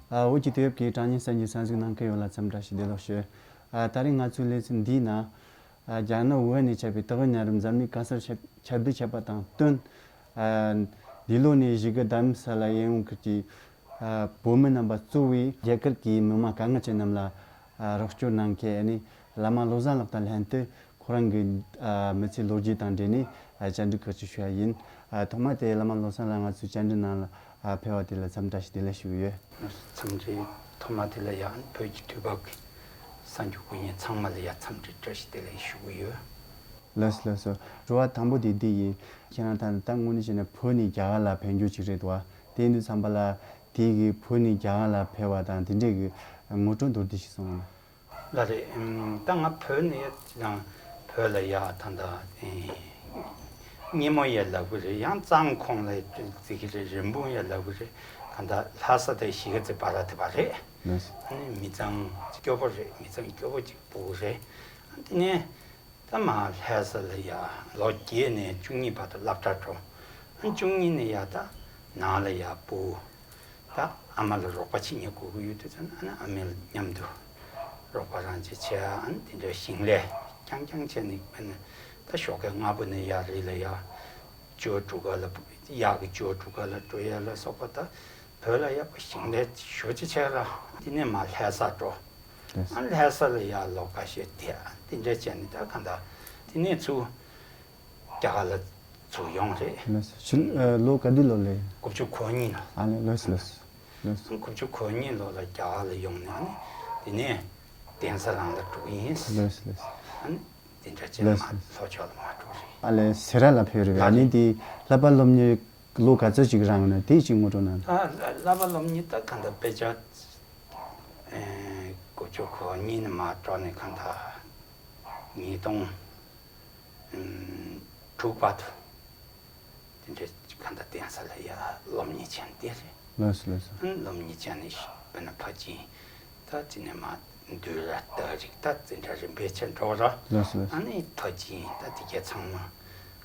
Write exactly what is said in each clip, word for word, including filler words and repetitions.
ཨ། བོད་ཀྱི་དུས་བབ་ཀྱི་དྲ་བརྙན་གསར་འགྱུར་གསན་གཟིགས་གནང་མཁན་ཡོངས་ལ་འཚམས་འདྲི་ཞུ། བདེ་ལེགས་ཞུ། ཨ། ད་རེས་ང་ཚོའི་ལེ་ཚན་འདིའི་ནང་། ཨ། རྒྱ་ནག་ཝུ་ཧན་ནས་ཁྱབ་པའི་ཏོག་དབྱིབས་ནད་རིམས་འཛམ་གླིང་གང་སར་ཁྱབ་ཁྱབ་གདལ་ཁྱབ་པ་དང་བསྟུན། ཨ། འདི་ལོ་ནས་གཞིས་ཀ་རྡ་རམ་ས་ལ་གཡས་གཡོན་ཁུལ་གྱི། ཨ། བོད་མི་རྣམ་པ་གཙོ་བོའི་རྒྱ་གར་གྱི་མི་མང་དཀའ་ངལ་ཅན་རྣམས་ལ། ཨ། རོགས་སྐྱོར་གནང་མཁན་ནི་བླ་མ་བློ་བཟང་ལགས་དང་ལྷན་དུ་ཁོ་རང་གི། ཨ། མི་ཚེའི་ལོ་རྒྱུས་དང་འབྲེལ་ནས། ཨ། བཅར་འདྲི་བཀའ་འདྲི་ཞུ་ཡ་ཡིན། ཨ། ཐོག་མ་དེ་བླ་མ་བློ་བཟང་ལགས་ང་ཚོའི་བཅར་འདྲི་ནང་ལ། ཨ། ཕེབས་པ་དེ་ལ་འཚམས་འདྲི་བཀྲ་ཤིས་བདེ་ལེགས་ཞུ་གི་ཡོད། འཚམས་འདྲི་ཐོག་མ་དེ་ལ་ཡང་བོད་ཀྱི་དུས་བབ་ཀྱི་གསར་འགྱུར་འགོད་མཁན་ཚང་མ་ལ་ཡང་འཚམས་འདྲི་བཀྲ་ཤིས་བདེ་ལེགས་ཞུ་གི་ཡོད། ལགས་སོ་ལགས་སོ། དྲི་བ་དང་པོ་དེ་འདི་ཡིན། ཁྱེད་རང་ད་ད་དངོས་གནས་བྱས་ན་བོད་ནས་རྒྱ་གར་ལ་ཕེབས་འབྱོར་ཅིག་རེད་འདུག་བ། དེ་ཡིན་དུས་ཙམ་པ་ལ་དེ་གི་བོད་ནས་རྒྱ་གར་ལ་ཕེབས་པ་དང་དེ་འདྲས་ཀྱི་ངོ་སྤྲོད་མདོར་བསྡུས་ཤིག་གསུངས་ཨང་། ལགས་རེད། ཨམ། ད་ང་བོད་ནས་ཡང་བོད་ལ་ཡ་ད་ད་ཨེ་སྙེ་མོ་ཡ་ལབ་གི་རེད། ཡང་གཙང་ཁོངས་ལ་བརྩི་གི་རེད། རིན་སྤུངས་ཡ་ལབ་གི་རེད། གང་ལྟར་ལྷ་ས་དང་གཞིས་ཀ་རྩེ་བར་ལ་དེ་བ་རེད། ལགས་སོ། ཨ་ནི་མི་ཚང་སྐྱོ་པོ་རེད། མི་ཚང་སྐྱོ་པོ་གཅིག་སྤུ་གུ་རེད། ཨ། དེ་ནས་ད་མར་ལྷ་ས་ལ་ཡ་ལོ་བརྒྱད་ནས་བཅུ་གཉིས་བར་དུ་སློབ་གྲྭ་འགྲོ། ཨ། བཅུ་གཉིས་ནས་ཡ་ད་ནང་ལ་ཡ་སྤུ་གུ། ད་ཨ་མ་ལ་རོགས་པ་བྱེད་མཁན་དགོས་ཀྱི་ཡོད་དུས་ཙམ་ཨ་ནི་ཨ་མའི་མཉམ་དུ་རོགས་པ་རང་བྱེད་བྱས། ཨ་ནི་དེ་འདྲའི་ཞིང་ལས་རྐྱང་རྐྱང་བྱས་ནས། དཔེར་ན་ད་ཞོགས་ཀས་སྔ་པོ་ནས་ཡར་རི་ལ་ཡར་ཅོ་འབྲུ་ག་ལ། གཡག་གི་ཅོ་འབྲུ་ག་ལ་འགྲོ་ཡ་ལ་སོགས་པ། ད་བོད་ལ་ཡག་པོ་ཞིང་ལས་ཞོ་ཅི་བྱས་ར། དེ་ནས་མར་ལྷ་ས་འགྲོ། ལགས། ཨ་ནི་ལྷ་ས་ལ་ཡར་ལོ་ཁ་ཤས་བསྡད། ཨ་ནི་དེ་འདྲ་བྱས་ནས་ད་གང་ལྟར་དེ་ནས་ཚུར་རྒྱ་གར་ལ་ཚུར་ཡོང་རེད། ལགས་སོ། ཕྱི་ཨ་ལོ་ག་དུས་ལོ་ལས། དགུ་བཅུ་གོ་གཉིས་ལ། ཨ་ལས། ལགས་སོ་ལགས་སོ། ལགས་སོ། དགུ་བཅུ་གོ་གཉིས་ལོ་ལ་རྒྱ་གར་ལ་ཡོང་ནས། ཨ་ནི་དེ་ནས་གདན་ས་རང་ལ་འགྲོ་གི་ཡིན། ལགས་སོ་ལགས་སོ། ཨ་ནི་དེ་འདྲ་བྱས་ལགས་སོ། མར་ལྷོ་ཕྱོགས་ལ་མར་འགྲོ་རེད། ཨ་ལས། སེ་ར་ལ་ཕེབས་རེད། ལགས། ཨ་ནི་དེ་བསླབ་པ་སློབ་གཉེར་ལོ་ག་ཚོད་ཅིག་རང་ཡོད་ན་དེ་ཅིག་ངོ་སྤྲོད་གནང་། ད་བསླབ་པ་སློབ་གཉེར་ད་གང་ལྟར་དཔེ་ཆ། ཨེ། དགུ་བཅུ་གོ་གཉིས་ནས་མར་འགྲོ་ནས་གང་ལྟར་ཉིས་སྟོང་དྲུག་བར་དུ་དེ་འདྲའི་གང་ལྟར་གདན་ས་ལ་ཡར་སློབ་གཉེར་བྱས་ནས་བསྡད་རེད། ལགས་སོ་ལགས་སོ། ཨ་ནི་སློབ་གཉེར་བྱས་ནས་དཔེར་ན་ཕར་ཕྱིན་ད་དེ་ནས་མར་འདུལ་ར་སྟག་རིག་ད་དེ་འདྲ་རིམ་པས་བྱས་འགྲོ་ར། ལགས་སོ་ལགས་སོ། ཨ་ནི་ཕར་ཕྱིན་ད་དེ་གས་ཚང་མ་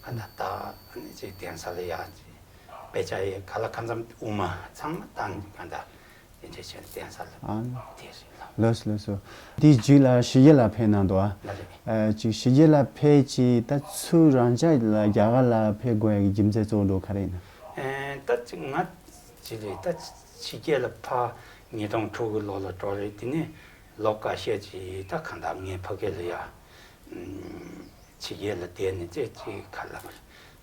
གང་ལྟར་ད་ཨ་ནི་ཅིག་གདན་ས་ལ་ཡར་དཔེ་ཆ་ཡི་ག་ལ་གང་འཚམ་དབུ་མ་ཚང་མ་བཏང་གང་ལྟར་དེ་འདྲ་བྱས་ནས་གདན་ས་ལ་ཨ་ནི་དེ་རེད་ལགས། ལགས་སོ་ལགས་སོ། དེའི་རྗེས་ལ་ཕྱི་རྒྱལ་ལ་ཕེབས་གནང་འདུག་ཨ། ལགས་རེད། ཨ། ཅིག་ཕྱི་རྒྱལ་ལ་ཕེབས་ཀྱི་ད་ཚུར་རང་ཅག་ལ་རྒྱ་གར་ལ་ཕེབས་དགོས་ཡ་གི་རྒྱུ་མཚན་གཙོ་བོ་འདྲ་བོ་ག་རེ་ཡིན་ན། ཨེ། ད་ཅིག་ང་ཅིག་རེད། ད་ཕྱི་རྒྱལ་ལ་ཕར་ཉིས་སྟོང་དྲུག་གི་ལོ་ལ་འགྲོ་རེད། དེ་ནས་ལོ་འགའ་ཤས་ཅིག་ད་གང་ལྟར་ངའི་ཕ་གི་ལ་ཡ། ཨམ། ཕྱི་རྒྱལ་ལ་བསྡད་ནས་ཅིག་ཅིག་ག་ལ་བར་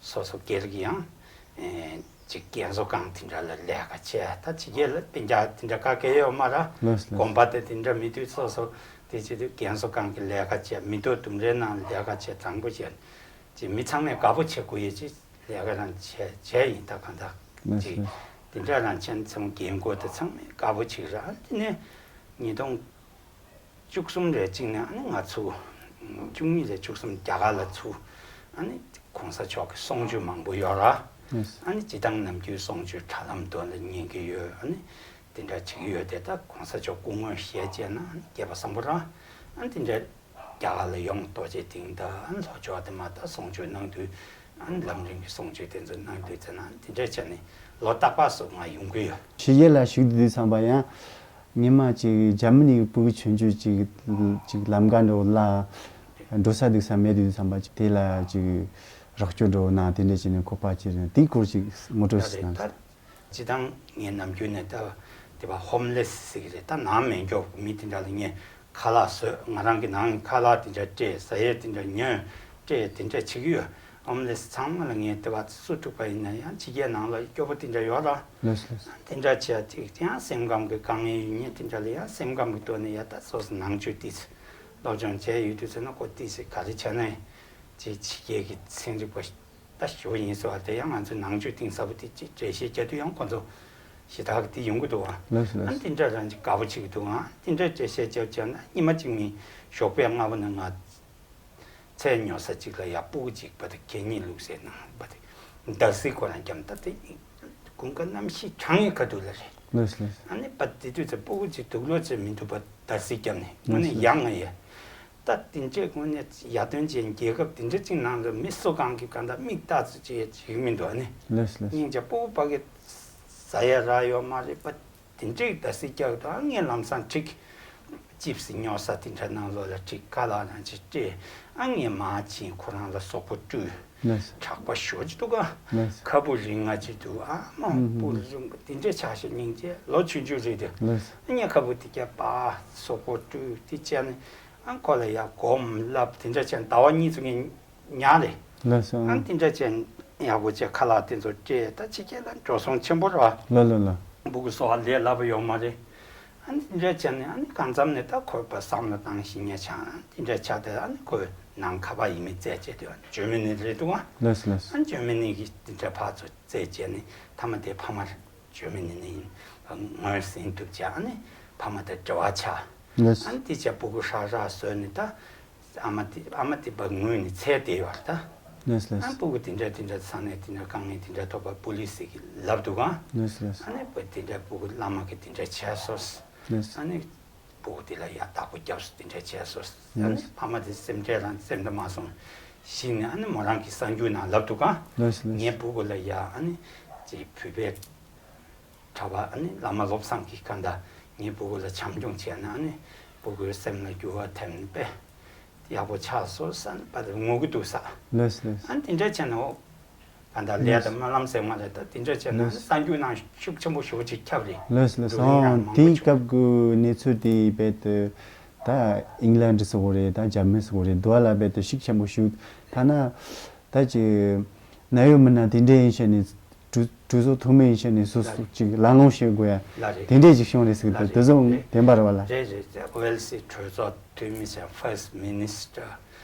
སོ་སོ་སྒེར་གྱི་ཡང་། ཨེ། ཅིག་རྒན་གསོ་ཁང་དེ་འདྲ་ལ་ལས་ཀ་བྱས། ད་ཕྱི་རྒྱལ་ལ་སྤུན་ཀྱག་དེ་འདྲ་ག་གེ་ཡོད་མ་རེད། ལགས་སོ་ལགས་སོ། དགོན་པ་དེ་དེ་འདྲ་མེད་དུས་སོ་སོ་དེ་བྱེད་དུས་རྒན་གསོ་ཁང་གི་ལས་ཀ་བྱས། མི་ཐོག་ལྡུམ་རའི་ནང་ལས་ཀ་བྱས། དྲང་པོ་བྱས། ཅིག་མི་ཚང་མས་དགའ་པོ་བྱེད་དགོས་ཡས་ཅིག་ལས་ཀ་རང་བྱས་བྱས་ཡིན། ད་གང་ལྟར་ལགས་སོ་ཅིག་ལགས་སོ། དེ་འདྲ་རང་བྱས་ཚང་རྒན་རྒོན་དེ་ཚང་མས་དགའ་པོ་བྱེད་ར། དེ་ནས་ཉིས་སྟོང་བཅུ་གསུམ་རེ་གཅིག་ནས་ཨ་ནི་ང་ཚུར། བཅུ་གཉིས་རེ་བཅུ་གསུམ་རྒྱ་གར་ལ་ཚུར། ཨ་ནི་གོང་ས་མཆོག་གི་གསུང་ཆོས་མང་པོ་ཡོད་ར། ཨ་ནི་སྤྱིར་བཏང་ནམ་རྒྱུན་གསུང་ཆོས་དྲ་ལམ་དུ་ལ་ཉན་གྱི་ཡོད། ཨ་ནི་དེ་འདྲ་བྱེད་ཀྱི་ཡོད་དེ། ད་གོང་ས་མཆོག་སྐུ་ངོ་ཞལ་མཇལ་ན་ཨ་ནི་སྐལ་པ་བཟང་པོ་ར། ཨ་ནི་དེ་འདྲ་རྒྱ་གར་ལ་ཡོང་ལྟོ་ཆས་དེང་ད་ཨ་ནི་ལྷོ་ཕྱོགས་དེ་མ་ད་གསུང་ཆོས་གནང་དུས། ཨ་ནི་ལམ་རིམ་གྱི་གསུང་ཆོས་དེ་ཚོ་གནང་དུས་ཙམ་ན་དེ་འདྲ་བྱས་ནས་ལོ་རྟག་པར་སོ་ང་ཡོང་གི་ཡོད། ཕྱི་རྒྱལ་ལ་བཞུགས་དུས་ཙམ་པ་ཡང་། ཉི་མ་གཅིག་འཇར་མ་ནི་གི་ཕྲུ་གུ་ཆུང་ཆུང་གཅིག་གཅིག་ལམ་ཁ་འགྲོ་ལ་འགྲོ་ས་འདུག་ས་མེད་དུས་ཙམ་པ་དེ་ལ་གཅིག་རོགས་སྐྱོར་འགྲོ་ན་དེ་འདྲ་བྱས་ནས་ཁོ་པ་ཁྱེར་ནས་དེའི་སྐོར་ཅིག་ངོ་སྤྲོད་ཞིག་གནང་། ད་སྤྱིར་བཏང་ངས་ནམ་རྒྱུན་ནས་ད་དེ་བ་ཧོམ་ལེ་སི་ཟེར་གི་རེད། ད་ནང་མེད་མཁན་མི་དེ་འདྲ་ལ་ངས་ཁ་ལག་བཟོས། ང་རང་གི་ནང་ཁ་ལག་དེ་འདྲ་སྤྲད། ཟ་ཡས་དེ་འདྲ་ཉོས་སྤྲད། དེ་འདྲ་བྱེད་ཀྱི་ཡོད། ཧོམ་ལེ་སི་ཚང་མ་ལ་ངས་དེ་བ་སུ་དཀྲུགས་པ་ཡིན་ན་ཡང་ཕྱི་རྒྱལ་ནང་ལ་སྐྱོ་པོ་དེ་འདྲ་ཡོད་ར། ལགས་སོ་ལགས་སོ། དེ་འདྲ་བྱས་ཅིག་ཡང་སེམས་ཁམས་ཀྱི་དཀའ་ངལ་ཡོད་མཁན་དེ་འདྲ་ལ་ཡང་སེམས་ཁམས་ཀྱི་ཐོག་ནས་ཡ་ད་སོ་སོ་ནང་ཆོས་ཏིས་སློབ་སྦྱོང་བྱས་ཡོད་དུས་ཚོད་ན་ཁོ་ཏིས་ག་རེ་བྱས་ན་ཅིག་ཕྱི་རྒྱལ་གྱི་ཚན་རིག་པ་ད་ཞུ་ཡིན་ཟེར་བ་དེ་ཡང་ང་ཚོའི་ནང་ཆོས་གཏིང་ཟབ་པོ་དེ་ཅིག་འགྲེལ་བཤད་རྒྱག་དུས་ཡང་ཁོ་ཚོ་ཞེ་དྲག་གི་དེ་ཡོང་གི་འདུག་བ། ལགས་སོ་ལགས་ཨ་ནི་སོ། དེ་འདྲ་རང་ཅིག་དགའ་པོ་བྱེད་ཀྱི་འདུག་ཨ་དེ་འདྲ་འགྲེལ་བཤད་རྒྱབ་བྱས་ན་ཉི་མ་གཅིག་མིན་ཞོགས་པའི་སྔ་པོ་ནས་ང་ཚལ་ཉོ་ས་ཅིག་ལ་ཡ་སྤུ་གུ་ཅིག་བ་དེ་གད་སྙིགས་བླུགས་སའི་ནང་བ་དེ་འདར་སིག་ཁོ་རང་བརྒྱབ། ད་དེ་དགུན་ཁ་གནམ་གཤིས་གྲང་ཡི་ཁ་ཐུག་ལ་རེད། ལགས་ལགས། ཨ་ནི་པ་དེ་དུས་ཚོད་སྤུ་གུ་གཅིག་དུག་ལོག་བྱས་མི་འདུག་པ། ད་སི་སྐྱབས་ནས་དངོས་གནས་ཡ་ང་ཡ། ད་དེ་འདྲས་དངོས་གནས་ཡ་དོན་ཅན་རྒྱལ་ཁབ་དེ་འདྲ་ཅིག་ནང་ལ་མི་སུ་གང་གི་གང་ལྟར་མིག་ལྟ་ཚུལ་ཅིག་ཡ་ཅིག་མི་འདུག་ཨ་ནི། ལགས་ལགས། སྙིང་རྗེ། སྤུ་གུ་ཕ་གི་ཟ་ཡ་རག་ཡོད་མ་རེད་པ། དེ་འདྲས་ད་སི་སྐྱབས་དང་ངས་ལམ་སང་ཁྲིག་ཅིབ་སི་ཉོ་ས་དེ་འདྲ་ནང་ལོགས་ལ་ཁྲིག་ཁ་ལག་རང་ཅིག་སྤྲད། ཨ་ངས་མ་ཕྱིན་ཁོ་རང་ལ་སོག་པོ་སྤྲུལ། ལགས། དྲག་པ་ཞོ་ཅིག་འདུག་ག་ལགས། ཁ་སྤུ་རིང་ང་ཅིག་འདུག་ཨ་མ་ཨུམ་སྤུ་ཧུམ། རིང་པ་དེ་འདྲས་ཆགས་ཤིང་སྙིང་རྗེ། ལོ་ཆུང་ཆུང་རེད་དེ། ལགས། ཨ་ངས་ཁ་སྤུ་དེ་གྱ་པ་སོག་པོ་སྤྲུལ་དེ་བྱས་ནས་ཨ་ཁོ་ལ་ཡ་སྒོམ་ལབ་དེ་འདྲ་བྱས་ཟླ་བ་གཉིས་ཙམ་ངས་ཉར་རེད། ལགས་སོ། ཨ་དེ་འདྲ་བྱས་ཡག་པོ་བྱས་ཁ་ལག་དེ་ཚོ་སྤྲད། ད་ཕྱི་རྒྱལ་ལ་འགྲོ་སོང་ཆེན་པོ་རེད་བ། ལགས་ལགས་ལགས། སྤུ་གུ་གསོ་བ་ལས་སླ་པོ་ཡོད་མ་རེད། ཨ་ནི་དེ་འདྲ་བྱས་ནས་ཨ་ནི་གང་འཚམ་ནས་ད་ཁོས་པ་བསམ་བློ་བཏང་ཞིང་ཉེ་ཆ་དེ་འདྲ་ཆགས་ཏེ་ཨ་ནི་ཁོས་ནང་ཁ་པར་ཡིན་མིན་བཙལ་བྱས་དུས་ཨ་ནི་ཇར་མ་ནི་རེད་འདུག་ཨ། ལགས་ལགས། ཨ་ནི་ཇར་མ་ནི་གི་དེ་འདྲ་ཕར་ཚུར་བཙལ་བྱས་ནས་མཐའ་མ་དེ་ཕ་མ་ཇར་མ་ནི་ནས་ཡིན་ངོས་ཟིན་ཐུབ་བྱས། ཨ་ནི་ཕ་མ་དང་འབྲེལ་བ་ཆགས། ལགས། ཨ་ནི་དེ་བྱས་སྤུ་གུ་ཧྲག་ཧྲག་བཟོས་ནས་ད། ཨ་མ་དེ་ཨ་མ་དེ་པ་ངུས་ནས་འཚལ་བསྡད་ཡོད་རེད་ད། ལགས་ལགས། ཨ་སྤུ་གུ་དེ་འདྲ་དེ་འདྲ་ས་གནས་དེ་འདྲ་དཀའ་ངལ་དེ་འདྲ་ཐོབ་པ་པུ་ལི་སི་གིས་ལབ་འདུག་ག་ལགས་ལགས། ཨ་ནི་པ་དེ་འདྲ་སྤུ་གུ་བླ་མ་གིས་དེ་འདྲ་བྱས་སོང་། ལགས། ཨ་ནི་སྤུ་གུ་དེ་ལ་ཡ་བདག་པོ་བརྒྱབ་སོང་། དེ་འདྲ་བྱས་སོང་། ཨ་ནི་ལགས། ཕ་མ་དེ་སེམས་ཁྲལ་རང་སེམས་དུ་མ་སོང་། གཞི་ནས་ཨ་ནི་མོ་རང་གི་གསར་འགྱུར་ནང་ལབ་འདུག་ག་ལགས་ལགས། ངའི་སྤུ་གུ་ལ་ཡ་ཨ་ནི་ཅིག་བོད་པའི་གྲྭ་པ་ཨ་ནི་བླ་མ་བློ་བཟང་གིས་གང་ལྟར་ངའི་སྤུ་གུ་ལ་བྱམས་སྐྱོང་བྱས་ན་ཨ་ནི་སྤུ་གུའི་སེམས་ལ་འགྱུར་བ་ཐེབས་ནས་དཔེ་ཡག་པོ་ཆགས་སོང་བསམ་པ་དེ་ངུ་གི་འདུག་ས། ལགས་ལགས། ཨ་ནི་དེ་འདྲ་བྱས་ན་འོ་གང་ལྟར་ལས་དང་སྨོན་ལམ་ཟེར་མ་རེད་ད། དེ་འདྲ་བྱས་ན་ཨ་ནི་གསར་འགྱུར་ནང་ཤུགས་ཆེན་པོ་ཞེ་པོ་ཅིག་ཁྱབ་རེད། ལགས་ལགས། འགྲོ་རིང་ཡང་ཨང་མང་པོ་དེའི་བྱུང་། སྐབས་ཀྱི་གནས་ཚུལ་དེ་རྦད་དེ་ད་ཨིང་ལན་སོགས་རེད། ད་འཇར་མན་སོགས་རེད། འདི་བ་ལ་རྦད་དེ་ཤུགས་ཆེན་པོ་ཞུགས། ཐ་ན་ད་ཅིག་ནད་གཡོག་མི་སྣ་དེ་འདྲ་ཡིན་ཤེས་ནས་གྲོས་གྲོས་ཚོགས་འཐུས་མི་ཡིན་ཤེས་ནས་སོ་སོ་ཅིག་ལ་ལོང་བྱེད་དགོས་ཡ་ལ་རེད། དེ་འདྲས་ཅིག་བྱུང་རེད་ཟེར་གི་འདུག་དེ་ཚོ་བདེན་པ་རེད་བ་ལ། རེད་རེད་རེད། ཝེལ་སི་གྲོས་ཚོགས་འཐུས་མི་ཟེར་ཕར་སི་མི་ནི་སི་ཊར་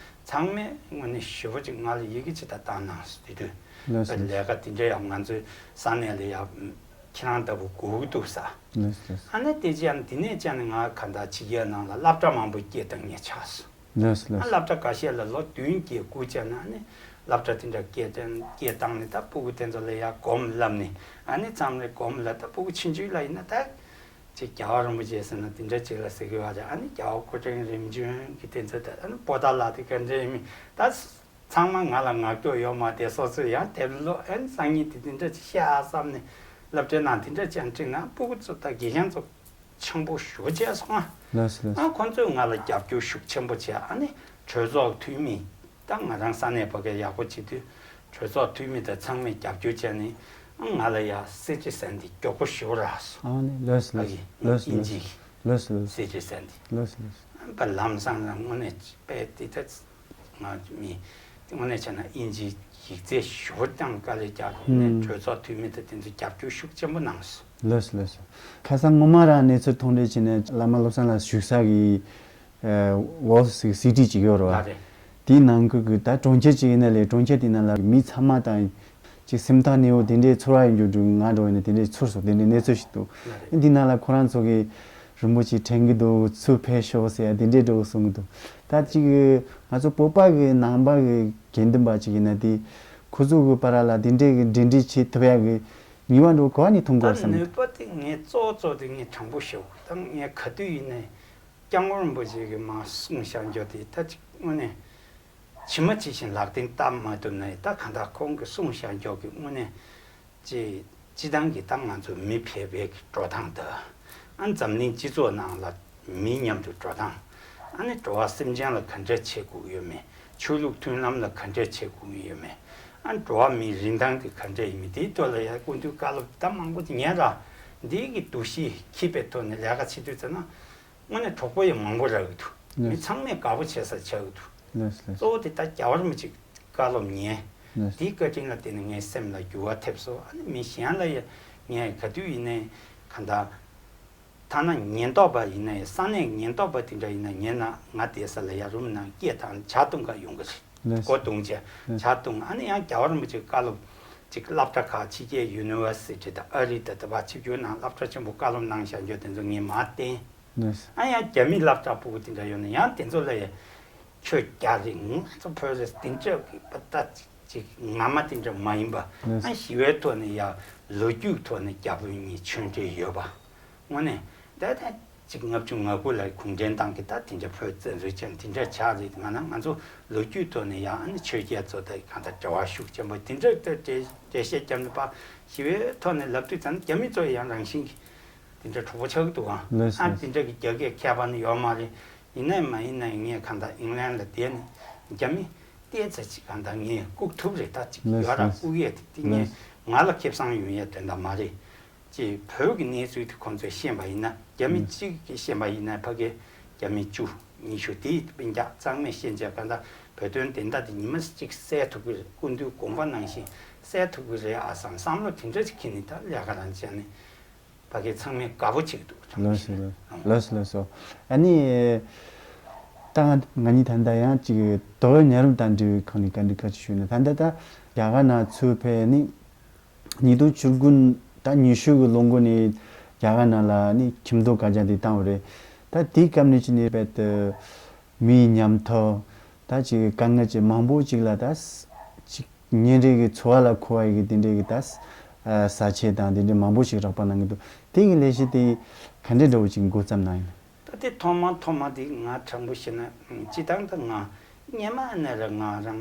ཚང་མས་དངོས་གནས་ཞེ་པོ་ཅིག་ང་ལ་ཡི་གེ་ཅིག་ད་བཏང་གནང་སོང་། དེ་དུས་ལགས་སོ། ལས་ཀ་དེ་འདྲ་ཡང་ང་ཚོའི་ས་གནས་ལ་ཡང་ཁྱེད་རང་ལྟ་བུ་དགོས་ཀྱི་འདུག་ས། ལགས་སོ། ཨ་ནི་དེ་རྗེས་ཡང་དེ་ནས་ཅང་ནས་ང་ག་འདྲ་ཕྱི་རྒྱལ་ནང་ལ་སློབ་གྲྭ་མང་པོ་སྐད་བཏང་ངེས་ཆགས་སོང་། ལགས་སོ། ཨ་ལགས་སོ། སློབ་གྲྭ་ཁ་ཤས་ལ་ལོ་བདུན་བརྒྱད་དགུ་བྱས་ན་ཨ་ནི་སློབ་གྲྭ་དེ་འདྲ་སྐད་བཏང་སྐད་བཏང་ནས་ད་སྤུ་གུ་དེ་ཚོ་ལ་ཡང་སྒོམ་བསླབ་ནས་ཨ་ནི་མཚམས་རེ་སྒོམ་ལ་ད་སྤུ་གུ་ཆུང་ཆུང་ལ་ཡིན་ན་ད་ཅིག་རྒྱལ་བ་རིན་པོ་ཆེ་ཟེར་ན་དེ་འདྲ་ཅིག་ལ་ཟེར་གི་ཡོད་རེད། ཨ་ནི་རྒྱལ་བ་སྐུ་ཕྲེང་རིམ་བྱོན་གྱི་དེ་ཚོ་ད་ཨ་ནི་པོ་ཏཱ་ལ་དེ་ག་འདྲ་ཡིན་མིན་ད་ཚང་མ་ང་ལ་ངག་སྐྱོར་ཡོད་མ་རེད། སོ་སོས་ཡང་དེབ་ཀློག་ཨན་སང་ཉིན་དེ་དེ་འདྲ་ཅིག་བཤད་ཨ་བསམ་ནས་སློབ་གྲྭའི་ནང་དེ་འདྲ་ཅན་བྲིས་ན་སྤུ་གུ་ཚོ་དང་དགེ་རྒན་ཚོ་ཆང་པོ་ཞུ་བྱས་སོང་ཨ། ལགས་སོ་ལགས་སོ། ཨ་ཁོང་ཚོས་ང་ལ་རྒྱབ་སྐྱོར་ཤུགས་ཆེན་པོ་བྱས། ཨ་ནི་གྲོས་ཚོགས་འཐུས་མི་ད་ང་རང་ས་གནས་བོད་སྐད་ཡག་པོ་བྱེད་དུས་གྲོས་ཚོགས་འཐུས་མི་དང་ཚང་མས་རྒྱབ་སྐྱོར་བྱས་ནས་ཨ་ང་ལ་ཡ་སི་ཊི་སན་དེ་མགྱོགས་པོ་ཞུ་རག་སོང་། ཨ་ནི་ལགས་སོ་ཨ་ལགས་སོ། ཡིན་ལགས་སོ་ཨིན་ལགས་ཇི་སོ། ལགས་སོ་ལགས་སོ། སི་ཊི་སན་དེ། ལགས་སོ་ལགས་སོ། པ་ལམ་སང་ལ་དངོས་གནས་དཔེ་དེ་ད་ང་མི་དངོས་གནས་བྱས་ན་ཨིན་ཇིའི་ཡིག་ཚད་ཞུ་བར་བཏང་དཀའ་ལས་རྒྱག་ནས་ཨུམ། གྲོས་ཚོགས་འཐུས་མི་དང་དེ་ཚོ་རྒྱབ་སྐྱོར་ཤུགས་ཆེན་པོ་གནང་སོང་། ལགས་སོ་ལགས་སོ། ཁ་སང་སྔོན་མ་རང་གནས་ཚུལ་མཐོང་གྲོལ་བྱས་ནས་བླ་མ་བློ་བཟང་ལགས་བཞུགས་ས་གི་ཝོལ་སི་སི་ཊི་ཅིག་ཡོད་རེད་བ། ལགས་རེད། དེའི་ནང་ཁུལ་གི་ད་གྲོང་ཁྱེར་ཅིག་ཡིན་ན་ལས་གྲོང་ཁྱེར་དེ་ནང་ལ་མི་ཚང་མ་དང་ཅིག་སེམས་ཐག་ཉེ་བོ་དེ་འདྲའི་ཚོར་བ་ཡོད་འགྱུར་འགྲོ་ང་འགྲོ་ཡིན་ན་དེ་འདྲའི་ཚོར་སོང་། དེ་འདྲའི་གནས་ཚུལ་ཞིག་འདུག་ལགས་རེད། འདི་ནང་ལ་ཁོ་རང་ཚོ་གི་རིན་པོ་ཆེ་དྲན་གི་འདུག་ཚུར་ཕེབས་ཤོག་ཟེར་ཡ་དེ་འདྲའི་འགྲོ་གི་གསུང་གི་འདུག་ད་ཅིག་ང་ཚོ་བོད་པ་གི་ནང་པ་གི་དགེ་འདུན་པ་ཅིག་ཡིན་ན་དེ་ཁོ་ཚོ་གི་བར་ལ་དེ་འདྲའི་གི་འབྲེལ་འདྲིས་བྱེད་ཐུབ་ཡ་གི་ནུས་པ་འགྲོ་ག་ནས་ཐོན་དགོས་ད་བསམ་གི་ནུས་པ་དེ་ངས་གཙོ་བོ་གཙོ་དེ་ངས་དྲང་པོ་ཞུ་ད་ངས་ག་དུས་ཡིན་ནའི་སྐྱབས་མགོན་རིན་པོ་ཆེ་གིས་མར་གསུངས་བཞག་རྒྱུ་དེ་ད་ཅིག་དངོས་གནས་ཇི་མ་ཇི་བཞིན་ལག་ལེན་བསྟར་མ་ཐུབ་ན་ཡང་ད་གང་ལྟར་ཁོང་གིས་གསུངས་བཞག་རྒྱུ་གི་དངོས་གནས་ཅིག་སྤྱི་བཏང་གི་ད་ང་ཚོ་མི་ཕལ་པའི་གི་འགྲོ་སྟངས་དང་ཨ་འཛམ་གླིང་སྤྱི་ཚོགས་ནང་ལ་མི་མཉམ་དུ་འགྲོ་སྟངས་ཨ་ནི་འགྲོ་བ་སེམས་ཅན་ལ་ག་འདྲ་བྱེད་དགོས་ཀྱི་ཡོད་མེད་ཆོས་ལུགས་མཐུན་ལམ་ལ་ག་འདྲ་བྱེད་དགོས་ཀྱི་ཡོད་མེད་ཨ་འགྲོ་བ་མིའི་རིན་ཐང་དེ་ག་འདྲ་ཡིན་མིན་དེའི་ཐོག་ལ་ཡང་སྐུ་མདུན་བཀའ་སློབ་ད་མང་པོ་ཅིག་ཉན་ར་འདིའི་གི་འདུ་ཤེས་འཁྱེར་པའི་ཐོག་ནས་ལས་ཀ་བྱེད་དུས་ཙམ་ན། དངོས་གནས་གྲོགས་པོ་ཡང་མང་པོ་རག་གི་འདུག་མི་ཚང་མས་དགའ་པོ་བྱེད་ས་ཆགས་ཀྱི་འདུག་ལགས་སོ་ལགས་སོ། གཙོ་བོ་དེ་ད་རྒྱལ་བ་རིན་པོ་ཆེ་བཀའ་སློབ་ཉན། ལགས་སོ། དེའི་བཀའ་དྲིན་ལ་བརྟེན་ནས་ངའི་སེམས་ལ་འགྱུར་བ་ཐེབས་སོང་། ཨ་ནི་མི་གཞན་ལ་ཡང་ངས་ག་དུས་ཡིན་ནའི་གང་ལྟར། ཐ་ན་ཉེན་རྟོག་པ་ཡིན་ན་ཡང་ས་གནས་ཉེན་རྟོག་པ་དེ་འདྲ་ཡིན་ན་ཉན་ན་ང་བསྡད་ས་ལ་ཡ་རུམ་ནང་སྐད་བཏང་ཇ་བཏུང་ག་ཡོང་གི་རེད། ལགས་སོ། སྒོ་བརྡུངས་བྱས་ལགས་སོ། ཇ་བཏུང་ཨ་ནི་ཡང་རྒྱལ་བ་རིན་པོ་ཆེ་བཀའ་སློབ་ཅིག་སློབ་གྲྭ་ཁག་ཕྱི་རྒྱལ་ཡུ་ནི་ཝར་སི་ཊི་དང་ཨ་རི་དང་དེ་བ་ཆིབས་བསྒྱུར་ནང་སློབ་གྲྭ་ཆེན་པོ་བཀའ་སློབ་གནང་བཞག་རྒྱུ་དེ་ཚོ་ངས་མར་བསྟན། ལགས་སོ། ཨ་ཡང་རྒྱ་མི་སློབ་གྲྭ་ཕྲུ་གུ་དེ་འདྲ་ཡོད་ན་ཡང་དེ་ཚོ་ལ་ཡ་ཁྱོད་རྒྱ་རེད་ང་ཚོ་བོད་རེད་དེ་འདྲ་གི་པ་ད་ཅིག་ངར་མ་དེ་འདྲ་མ་ཡིན་པ། ལགས་སོ། ཨ་ཞི་བའི་ཐོག་ནས་ཡ་ལོ་རྒྱུས་ཐོག་ནས་རྒྱ་བོད་གཉིས་ཆོས་འབྲེལ་ཡོད་པ། དངོས་གནས་ད་ལྟ་ཅིག་ལྔ་བཅུ་ང་དགུ་ལ་གུང་ཁྲན་ཏང་གིས་ད་དེ་འདྲ་བོད་བཙན་བཟུང་བྱས་དེ་འདྲ་ཆགས་རེད། ང་ན་ང་ཚོ་ལོ་རྒྱུས་ཐོག་ནས་ཡང་ཨ་ནི་ཆོས་རྒྱལ་ཚོ་དང་གང་ལྟར་འབྲེལ་བ་ཤུགས་ཆེན་པོ་དེ་འདྲ་ད་འགྲེལ་འགྲེལ་བཤད་བརྒྱབ་ནས་ཕར་ཞི་བའི་ཐོག་ནས་ལབ་དུས་ཙང་རྒྱ་མི་ཚོ་ཡང་རང་བཞིན་གྱིས་དེ་འདྲ་གྲོགས་པོ་ཆགས་ཀྱི་འདུག་ཨང་། ལགས་སོ། ཨ་དེ་འདྲ་གི་རྒྱ་སྐད་མཁས་པ་ནི་ཡོད་མ་རེད། ཡིན་ནའི་མ་ཡིན་ནའི་ངས་གང་ལྟར་ཨིང་ལན་ལ་བསྡད་ནས་རྒྱ་མི་བལྟས་ཚེ་ཅིག་གང་ལྟར་ངས་བཀུག་ཐུབ་རེད། ད་ཅིག་ལགས་ཡོད་ར་སོ། བཀུག་ཡས་དེ་དེ་ངས་ལགས། ང་ལ་ཁེ་བཟང་ཡོང་ཡས་དོན་དག་མ་རེད། ཅེས་བོད་ཀྱི་གནས་ཚུལ་དེ་ཁོང་ཚོས་ཤེས་པ་ཡིན་ན། རྒྱ་མི་གཅིག་གིས་ཤེས་པ་ཡིན་ན་ཕ་གི་རྒྱ་མི་བཅུ་ཉི་ཤུ་དེའི་སྤུན་ཀྱག་གཙང་མས་ཤེས་བྱས་གང་ལྟར་བོད་དོན་བདེན་མཐའ་དེ་ཉི་མ་གཅིག་གསལ་ཐུབ་ཀྱི་རེད། སྐུ་མདུན་དགོངས་པ་ནང་བཞིན་གསལ་ཐུབ་ཀྱི་རེད་ཨ་བསམ་བསམ་བློ་དེ་འདྲ་ཅིག་ཁྱེར་ནས་ད་ལས་ཀ་རང་བྱས་ནས་ཕ་གི་ཚང་མས་དགའ་པོ་བྱེད་ཀྱི་འདུག་དྲང་པོ་ལགས་བཤད་ན། ལགས་ལགས་སོ། ཨ་ནི་ད་ང་ང་གཉིས་ད་ལྟ་ཡང་ཅིག་དོ་བོད་ཉ་རོམ་དང་འབྲེལ་བའི་ཁོངས་ནས་བཀའ་འདྲི་ཁ་ཅིག་ཞུས་ན། ད་ལྟ་ད་རྒྱ་གར་ནང་ཚུར་ཕེབས་ནས་ཉིས་སྟོང་བཅུ་དགུ་ད་ཉི་ཤུ་གི་ལོ་འགོ་ནས་རྒྱ་གར་ནང་ལ་ནི་ཁྱིམ་སྡོད་བཀའ་རྒྱ་འདི་བཏང་བ་རེད། ད་དེའི་སྐབས་ནས་ཅི་ནས་རྦད་དེ་མིའི་ཉམ་ཐག་ད་ཅིག་དཀའ་ངལ་ཅིག་མང་པོ་ཅིག་ལ་ད་ཅིག་ཉིན་རེ་གི་འཚོ་བ་ལ་མཁོ་བ་ཡི་གི་དེ་འདྲའི་གི་ད་ས་ཆས་དང་དེ་འདྲའི་མང་པོ་ཞིག་རོགས་པ་གནང་གི་འདུག་དེ་གི་ལས་གཞི་དེ་ག་འདྲའི་འདྲ་བོ་ཅིག་འགོ་བརྩམས་གནང་ཡིན། ད་དེ་ཐོག་མ་ཐོག་མ་དེ་ང་དྲང་པོ་བཤད་ན་སྤྱི་བཏང་ད་ང་སྔོན་མ་ནས་ར་ང་རང་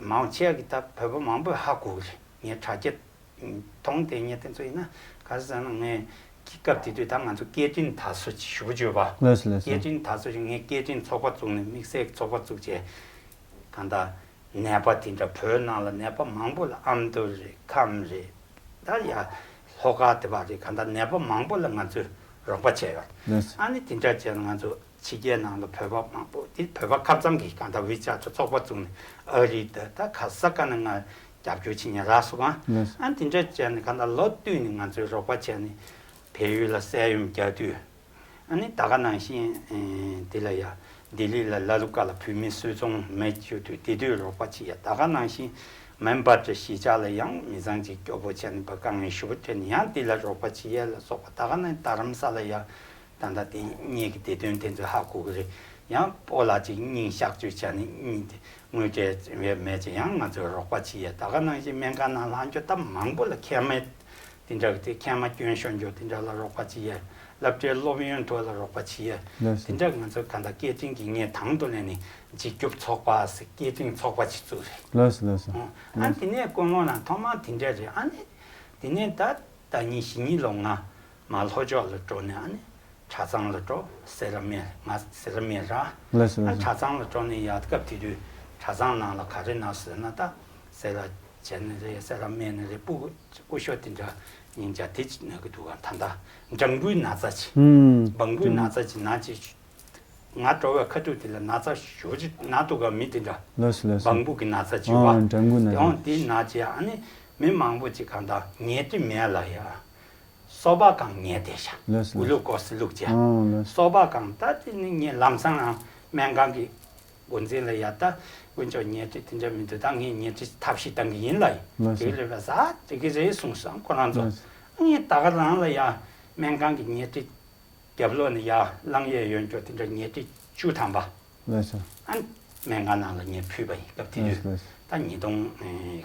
མང་ཆེ་གི་ད་བོད་པ་མང་པོས་ཧ་གོ་གི་རེད། ངས་དྲ་རྒྱ་མཐོང་དེ་ངས་དེ་ཚོ་ཡིན་ན་ག་རེ་ཟེར་ན་ངས་སྐབས་དེ་དུས་ད་ང་ཚོ་སྐད་འཕྲིན་དར་སྲོལ་ཞེ་པོ་ཅིག་ཡོད་པ། ལགས་སོ་ལགས་སོ། སྐད་འཕྲིན་དར་སྲོལ་ཞིག་ངས་སྐད་འཕྲིན་ཚོགས་པ་བཙུགས་ནས་དམིགས་བསལ་གྱི་ཚོགས་པ་བཙུགས་བྱས་གང་ལྟར། ནད་པ་དེ་འདྲ་བོད་ནང་ལ་ནད་པ་མང་པོ་ལ་ཨ་མདོ་རེད། ཁམས་རེད། ད་ཡ་ལྷོ་ཁ་དེ་པ་རེད། གང་ལྟར་ནད་པ་མང་པོ་ལ་ང་ཚོས་རོགས་པ་བྱས་ཡོད། ལགས་སོ། ཨ་ནི་དེ་འདྲ་བྱས་ན་ང་ཚོ་ཕྱི་རྒྱལ་ནང་ལ་བོད་པ་མང་པོ་དེ་བོད་པ་ཁ་ཚང་གིས་གང་ལྟར་ཝི་ཆེ་ཊི་ཚོགས་པ་བཙུགས་ནས་ཨ་རི་དང་ད་ག་ས་ག་ནས་ང་རྒྱབ་སྐྱོར་བྱེད་མཁན་རག་སོང་ཨ། ལགས་སོ། ཨ་ནི་དེ་འདྲ་བྱས་ནས་གང་ལྟར་ལོ་བསྟུད་ནས་ང་ཚོས་རོགས་པ་བྱས་ནས་བལ་ཡུལ་ལ་ས་ཡོམ་རྒྱག་དུས། ཨ་ནི་ད་ག་ནང་བཞིན་ཨེ་འདི་ལ་ཡ་ལྡི་ལི་ལ་ལ་ལུ་ཀ་ལ་བོད་མི་སུད་ཚོང་མེ་མཆོད་དུས་དེ་དུས་རོགས་པ་བྱེད་ཡ། ད་ག་ནང་བཞིན་མན་པ་ཏྲ་གཞིས་ཆགས་ལ་ཡང་མི་ཚང་གཅིག་སྐྱོ་པོ་བྱས་ནས་དཀའ་ངལ་ཞེ་པོ་འཕྲད་ནས་ཡང་དེ་ལ་རོགས་པ་བྱེད་ཡ་ལ་སོགས་པ། ད་ག་ནང་རྡ་རམ་ས་ལ་ཡ་ད་ལྟ་དེ་གཉིས་ཀྱི་བདེ་དོན་དེ་ཚོ་ཧ་གོ་གི་རེད། ཡང་སྤོ་ལགས་གཅིག་སྙིང་གཤག་བཅོས་བྱས་ནས་གཉིས་དེ་དངུལ་སྤྲད་མེད་ཅེས་ཡང་ང་ཚོས་རོགས་པ་བྱེད་ཡ། ད་ག་ནང་བཞིན་སྨན་ཁང་ནང་ལྷག་འཇོག་ད་མང་པོ་ལ་མཁལ་མའི་དེ་འདྲ་གི་དེ་མཁལ་མ་སྐྱོན་ཤོར་འཇོག་དེ་འདྲ་ལ་རོགས་པ་བྱེད་ཡས། སློབ་གྲྭའི་སློབ་ཡོན་ཐོག་ལ་རོགས་པ་བྱེད་ཡས། ལགས་སོ། དེ་འདྲ་ང་ཚོ་གང་ལྟར་སྐད་འཕྲིན་གྱི་ངས་དང་དུ་ལེན་ནས་འཇིགས་སྐྱོབ་ཚོགས་པ་ཟེར་སྐད་འཕྲིན་ཚོགས་པ་ཅིག་བཙུགས་རེད། ལགས་སོ་ལགས་སོ། ཨོ། ཨ་ལགས་དེ་ནས་སྐུ་ངོ་རང་ཐོག་མར་དེ་འདྲ་རེད། ཨ་ནི་དེ་ནས་ད་ཟླ་ཉིན་བཞི་གཉིས་ལོ་ང་མར་ལྷོ་ཕྱོགས་ལ་འགྲོ་ནས་ཨ་ནི་གྲྭ་ཚང་ལ་འགྲོ། སེ་ར་སྨད་ང་སེ་ར་སྨད་ར། ལགས་སོ་ཨ་ལགས་སོ། གྲྭ་ཚང་ལ་འགྲོ་ནས་ཡ་སྐབས་དེ་དུས་གྲྭ་ཚང་ནང་ལ་ག་རེ་ན་ཟེར་ན་ད་སེ་ར་བྱས་ནི་རེད། སེ་ར་སྨད་ནི་རེད། སྤུ་སྐུ་ཞབས་དེ་འདྲ་ཡིན་ཀྱང་དེ་ཅི་ན་གི་འདུག་ག་ད་ལྟ་འབྲང་པོའི་ན་ཚ་ཅིག་ཧུམ། འབྲང་པོའི་ན་ཚ་ཅིག་ན་ཅིག་ང་འགྲོ་བའི་ཁ་ཐུག་དེ་ལ་ན་ཚ་ཞེ་པོ་ཅིག་ན་འདུག་ག་མི་དེ་འདྲ། ལགས་སོ་ལགས་སོ། འབྲང་པོ་གི་ན་ཚ་ཅིག་ཨ་བ། འབྲང་པོའི་ན་ཚ། དེའང་དེ་ན་ཅིག་ཨ་ནི་མི་མང་པོ་ཅིག་གང་ལྟར་ཉལ་ཁྲི་མེད་ལ་ཡ། སོ་པ་གང་ཉལ་བསྡད་ཤག་ལགས་སོ་གུ་ལུ་ལགས་སོ། ཀོ་སི་བླུགས་བྱས། ཨ་ལགས་སོ། སོ་པ་གང་ད་དེ་ནི་ངས་ལམ་སང་རང་སྨན་ཁང་གི་འགོ་འཛིན་ལ་ཡ་ད་དཀོན་མཆོག་ཉལ་ཁྲི་དེ་འདྲ་མི་འདུག་ད་ངས་ཉལ་ཁྲི་ཐབས་ཤེས་གཏང་གི་ཡིན་ལ་ཡིན། ལགས་སོ། དེ་རེད་པ་ཟ་དེ་གི་རེད་གསུངས་སོང་ཁོ་རང་ཚོ། ལགས་སོ། ངས་ད་ག་རང་ལ་ཡ་སྨན་ཁང་གི་ཉལ་ཁྲི་རྒྱབ་ལོགས་ནས་ཡར་བླངས་ཡས་ཡོད་འགྱོ་དེ་འདྲ་ཉལ་ཁྲི་བཅུ་ཐམ་པ། ལགས་སོ། ཨ་སྨན་ཁང་ནང་ལ་ངས་ཕུལ་བ་ཡིན། སྐབས་དེ་དུས་ལགས་སོ་ལགས་སོ། ད་ཉིས་སྟོང་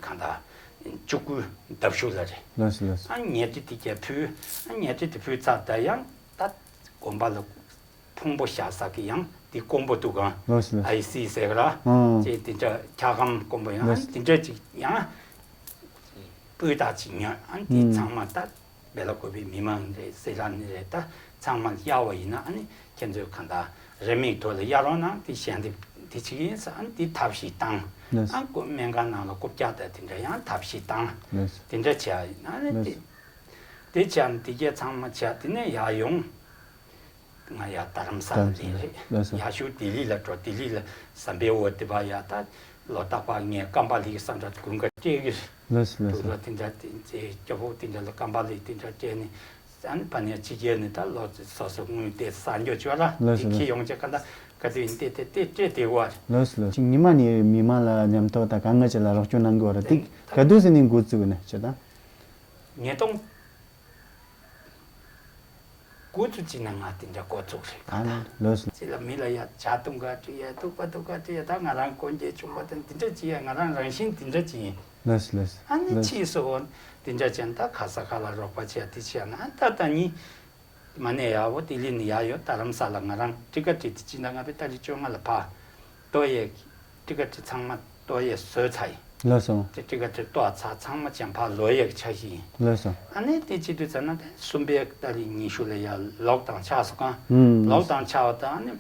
གང་ལྟར་བཅུ་དགུ་ཟླ་བཞུགས་ལ་རེད། ལགས་སོ་ལགས་སོ། ཨ་ཉལ་ཁྲི་དེ་རྒྱབ་ཕུལ། ཨ་ཉལ་ཁྲི་དེ་ཕུལ་ཚར་ད་ཡང་ད་དགོན་པ་ལ་ཕུང་པོ་བཞག་ས་གི་ཡང་དེ་དཀོན་པོ་འདུག་ག་ལགས་སོ་ལགས་སོ། ཨའི་སི་ཟེར་ག་ར། ཨང་། ཅེས་དེ་འདྲ་འཁྱག་སྒམ་དཀོན་པོ་ཡང་ལགས་སོ། དེ་འདྲ་ཅིག་ཡང་སྤུས་དག་ཅིག་ཉོས། ཨ་དེ་ཨང་། ཚང་མ་ད། སྦེ་ལ་བཀོད་པའི་མི་མང་རེད། སེ་ར་ནི་རེད། ད་ཚང་མ་གཡར་བ་ཡིན་ན་ཨ་ནི་ཁྱེད་ཚོས་གང་ལྟར་རེ་མིག་ཐོག་ལ་གཡར་རོགས་གནང་། དེ་གཞན་དེ་དེ་བྱེད་ཀྱི་ཡིན་ཟེར་ཨ་ནི་དེ་ཐབས་ཤེས་བཏང་། ལགས་སོ། ཨ་ཁོ་སྨན་ཁང་ནང་ལ་རྐུབ་བཀྱག་དང་དེ་འདྲ་ཡང་ཐབས་ཤེས་བཏང་། ལགས་སོ། དེ་འདྲ་བྱས་ཡིན་ཨ་ནི་ལགས་དེ་སོ། དེ་བྱས་ནས་དེ་གས་ཚང་མ་བྱས་དེ་ནས་ཡར་ཡོང་། ང་ཡར་རྡ་རམ་ས་ལ་རྡ་རམ་ས་ལ་ལེན་རེད། ལགས་སོ། ཡར་ཞུ་ལྡི་ལི་ལ་འགྲོ། ལྡི་ལི་ལ་ཟམ་པའི་འོག་དེ་པར་ཡར་ད་ལོ་རྟག་པར་ངས་ཀམ་པ་ལི་གི་ས་འདྲ་དགུན་ཁ་སྤྲད་ཀྱི་རེད། ལགས་སོ་ལགས་སོ། དུག་ལོག་དེ་འདྲ་དེ་ཚེ་སྐྱོ་པོ་དེ་འདྲ་ལ་ཀམ་པ་ལི་དེ་འདྲ་སྤྲད་ནས་ཨ་ནི་ཕ་ནས་ཕྱི་རྒྱལ་ནས་ད་ལོ་སོ་སོ་དངུལ་དེ་ས་འཇོག་བྱོས་ར། ལགས་སོ་དེ་ཁྱེད་ལགས་སོ། ཡོང་ཆེད་ག་ད་ག་དུས་ཡིན་ཏེ་དེ་དེ་སྤྲད་དེ་བར། ལགས་སོ་ལགས་སོ། ཉི་མ་ནས་མི་མང་ལ་ཉམས་རྟོགས་དང་དཀའ་ངལ་ཅན་ལ་རོགས་སྐྱོར་གནང་དགོས་ར་དེ་ག་དུས་ཟིན་ནས་འགོ་བཙུགས་ནས་བྱེད་དང་། ཉིས་སྟོང་དགུ་ཙམ་ཅིག་ནས་ང་དེ་འདྲ་འགོ་བཙུགས་རེད། ཨ་ལགས་སོ། ཅི་ལ་མི་ལ་ཡ་ཇ་བཏུང་ག་སྤྲད་ཡ། སྡུག་པ་སྡུག་ག་སྤྲད་ཡ། ད་ང་རང་སྐོར་སྐྱོད་ཆུང་བ་དང་དེ་འདྲ་ཅི་ཡ་ང་རང་རང་བཞིན་དེ་འདྲ་ཅི་ཡིན། ལགས་སོ་ལགས་སོ། ཨ་ནི་ལགས་སོ། ཕྱིས་སུ་འོ་དེ་འདྲ་ཅན་ད་ག་ས་ག་ལ་རོགས་པ་བྱས་དེ་བྱས་ན་ཨ་ད་ད་ནི་ མ་ནས་ཡག་པོ་ལྡི་ལི་ནས་ཡར་ཡོད། རྡ་རམ་ས་ལ་ང་རང་ཊི་ཀ་ཊི་དེ་སྤྱི་ཟླ་ལྔ་པའི་ཏ་རིག་བཅོ་ལྔ་ལ་ཕར་ཏོག་དབྱིབས་ཊི་ཀ་ཊི་ཚང་མ་ཏོག་དབྱིབས་བཟོས་ཚར་ཡིན། ལགས་སོ། དེ་ཊི་ཀ་ཊི་གཏོར་ཚར། ཚང་མ་བྱས་ཕར་ལོག་ཡག་གི་འཆར་གཞི་ཡིན། ལགས་སོ། ཨ་ནི་དེ་བྱེད་དུས་ཙམ་ན་དེ་གསུམ་པའི་ཏ་རིག་ཉི་ཤུ་ལ་ཡར་ལོག་ཌའོན་ཆགས་སོང་ག་ཨུམ། ལོག་ཌའོན་ཆགས་པ་དང་ཨ་ནི།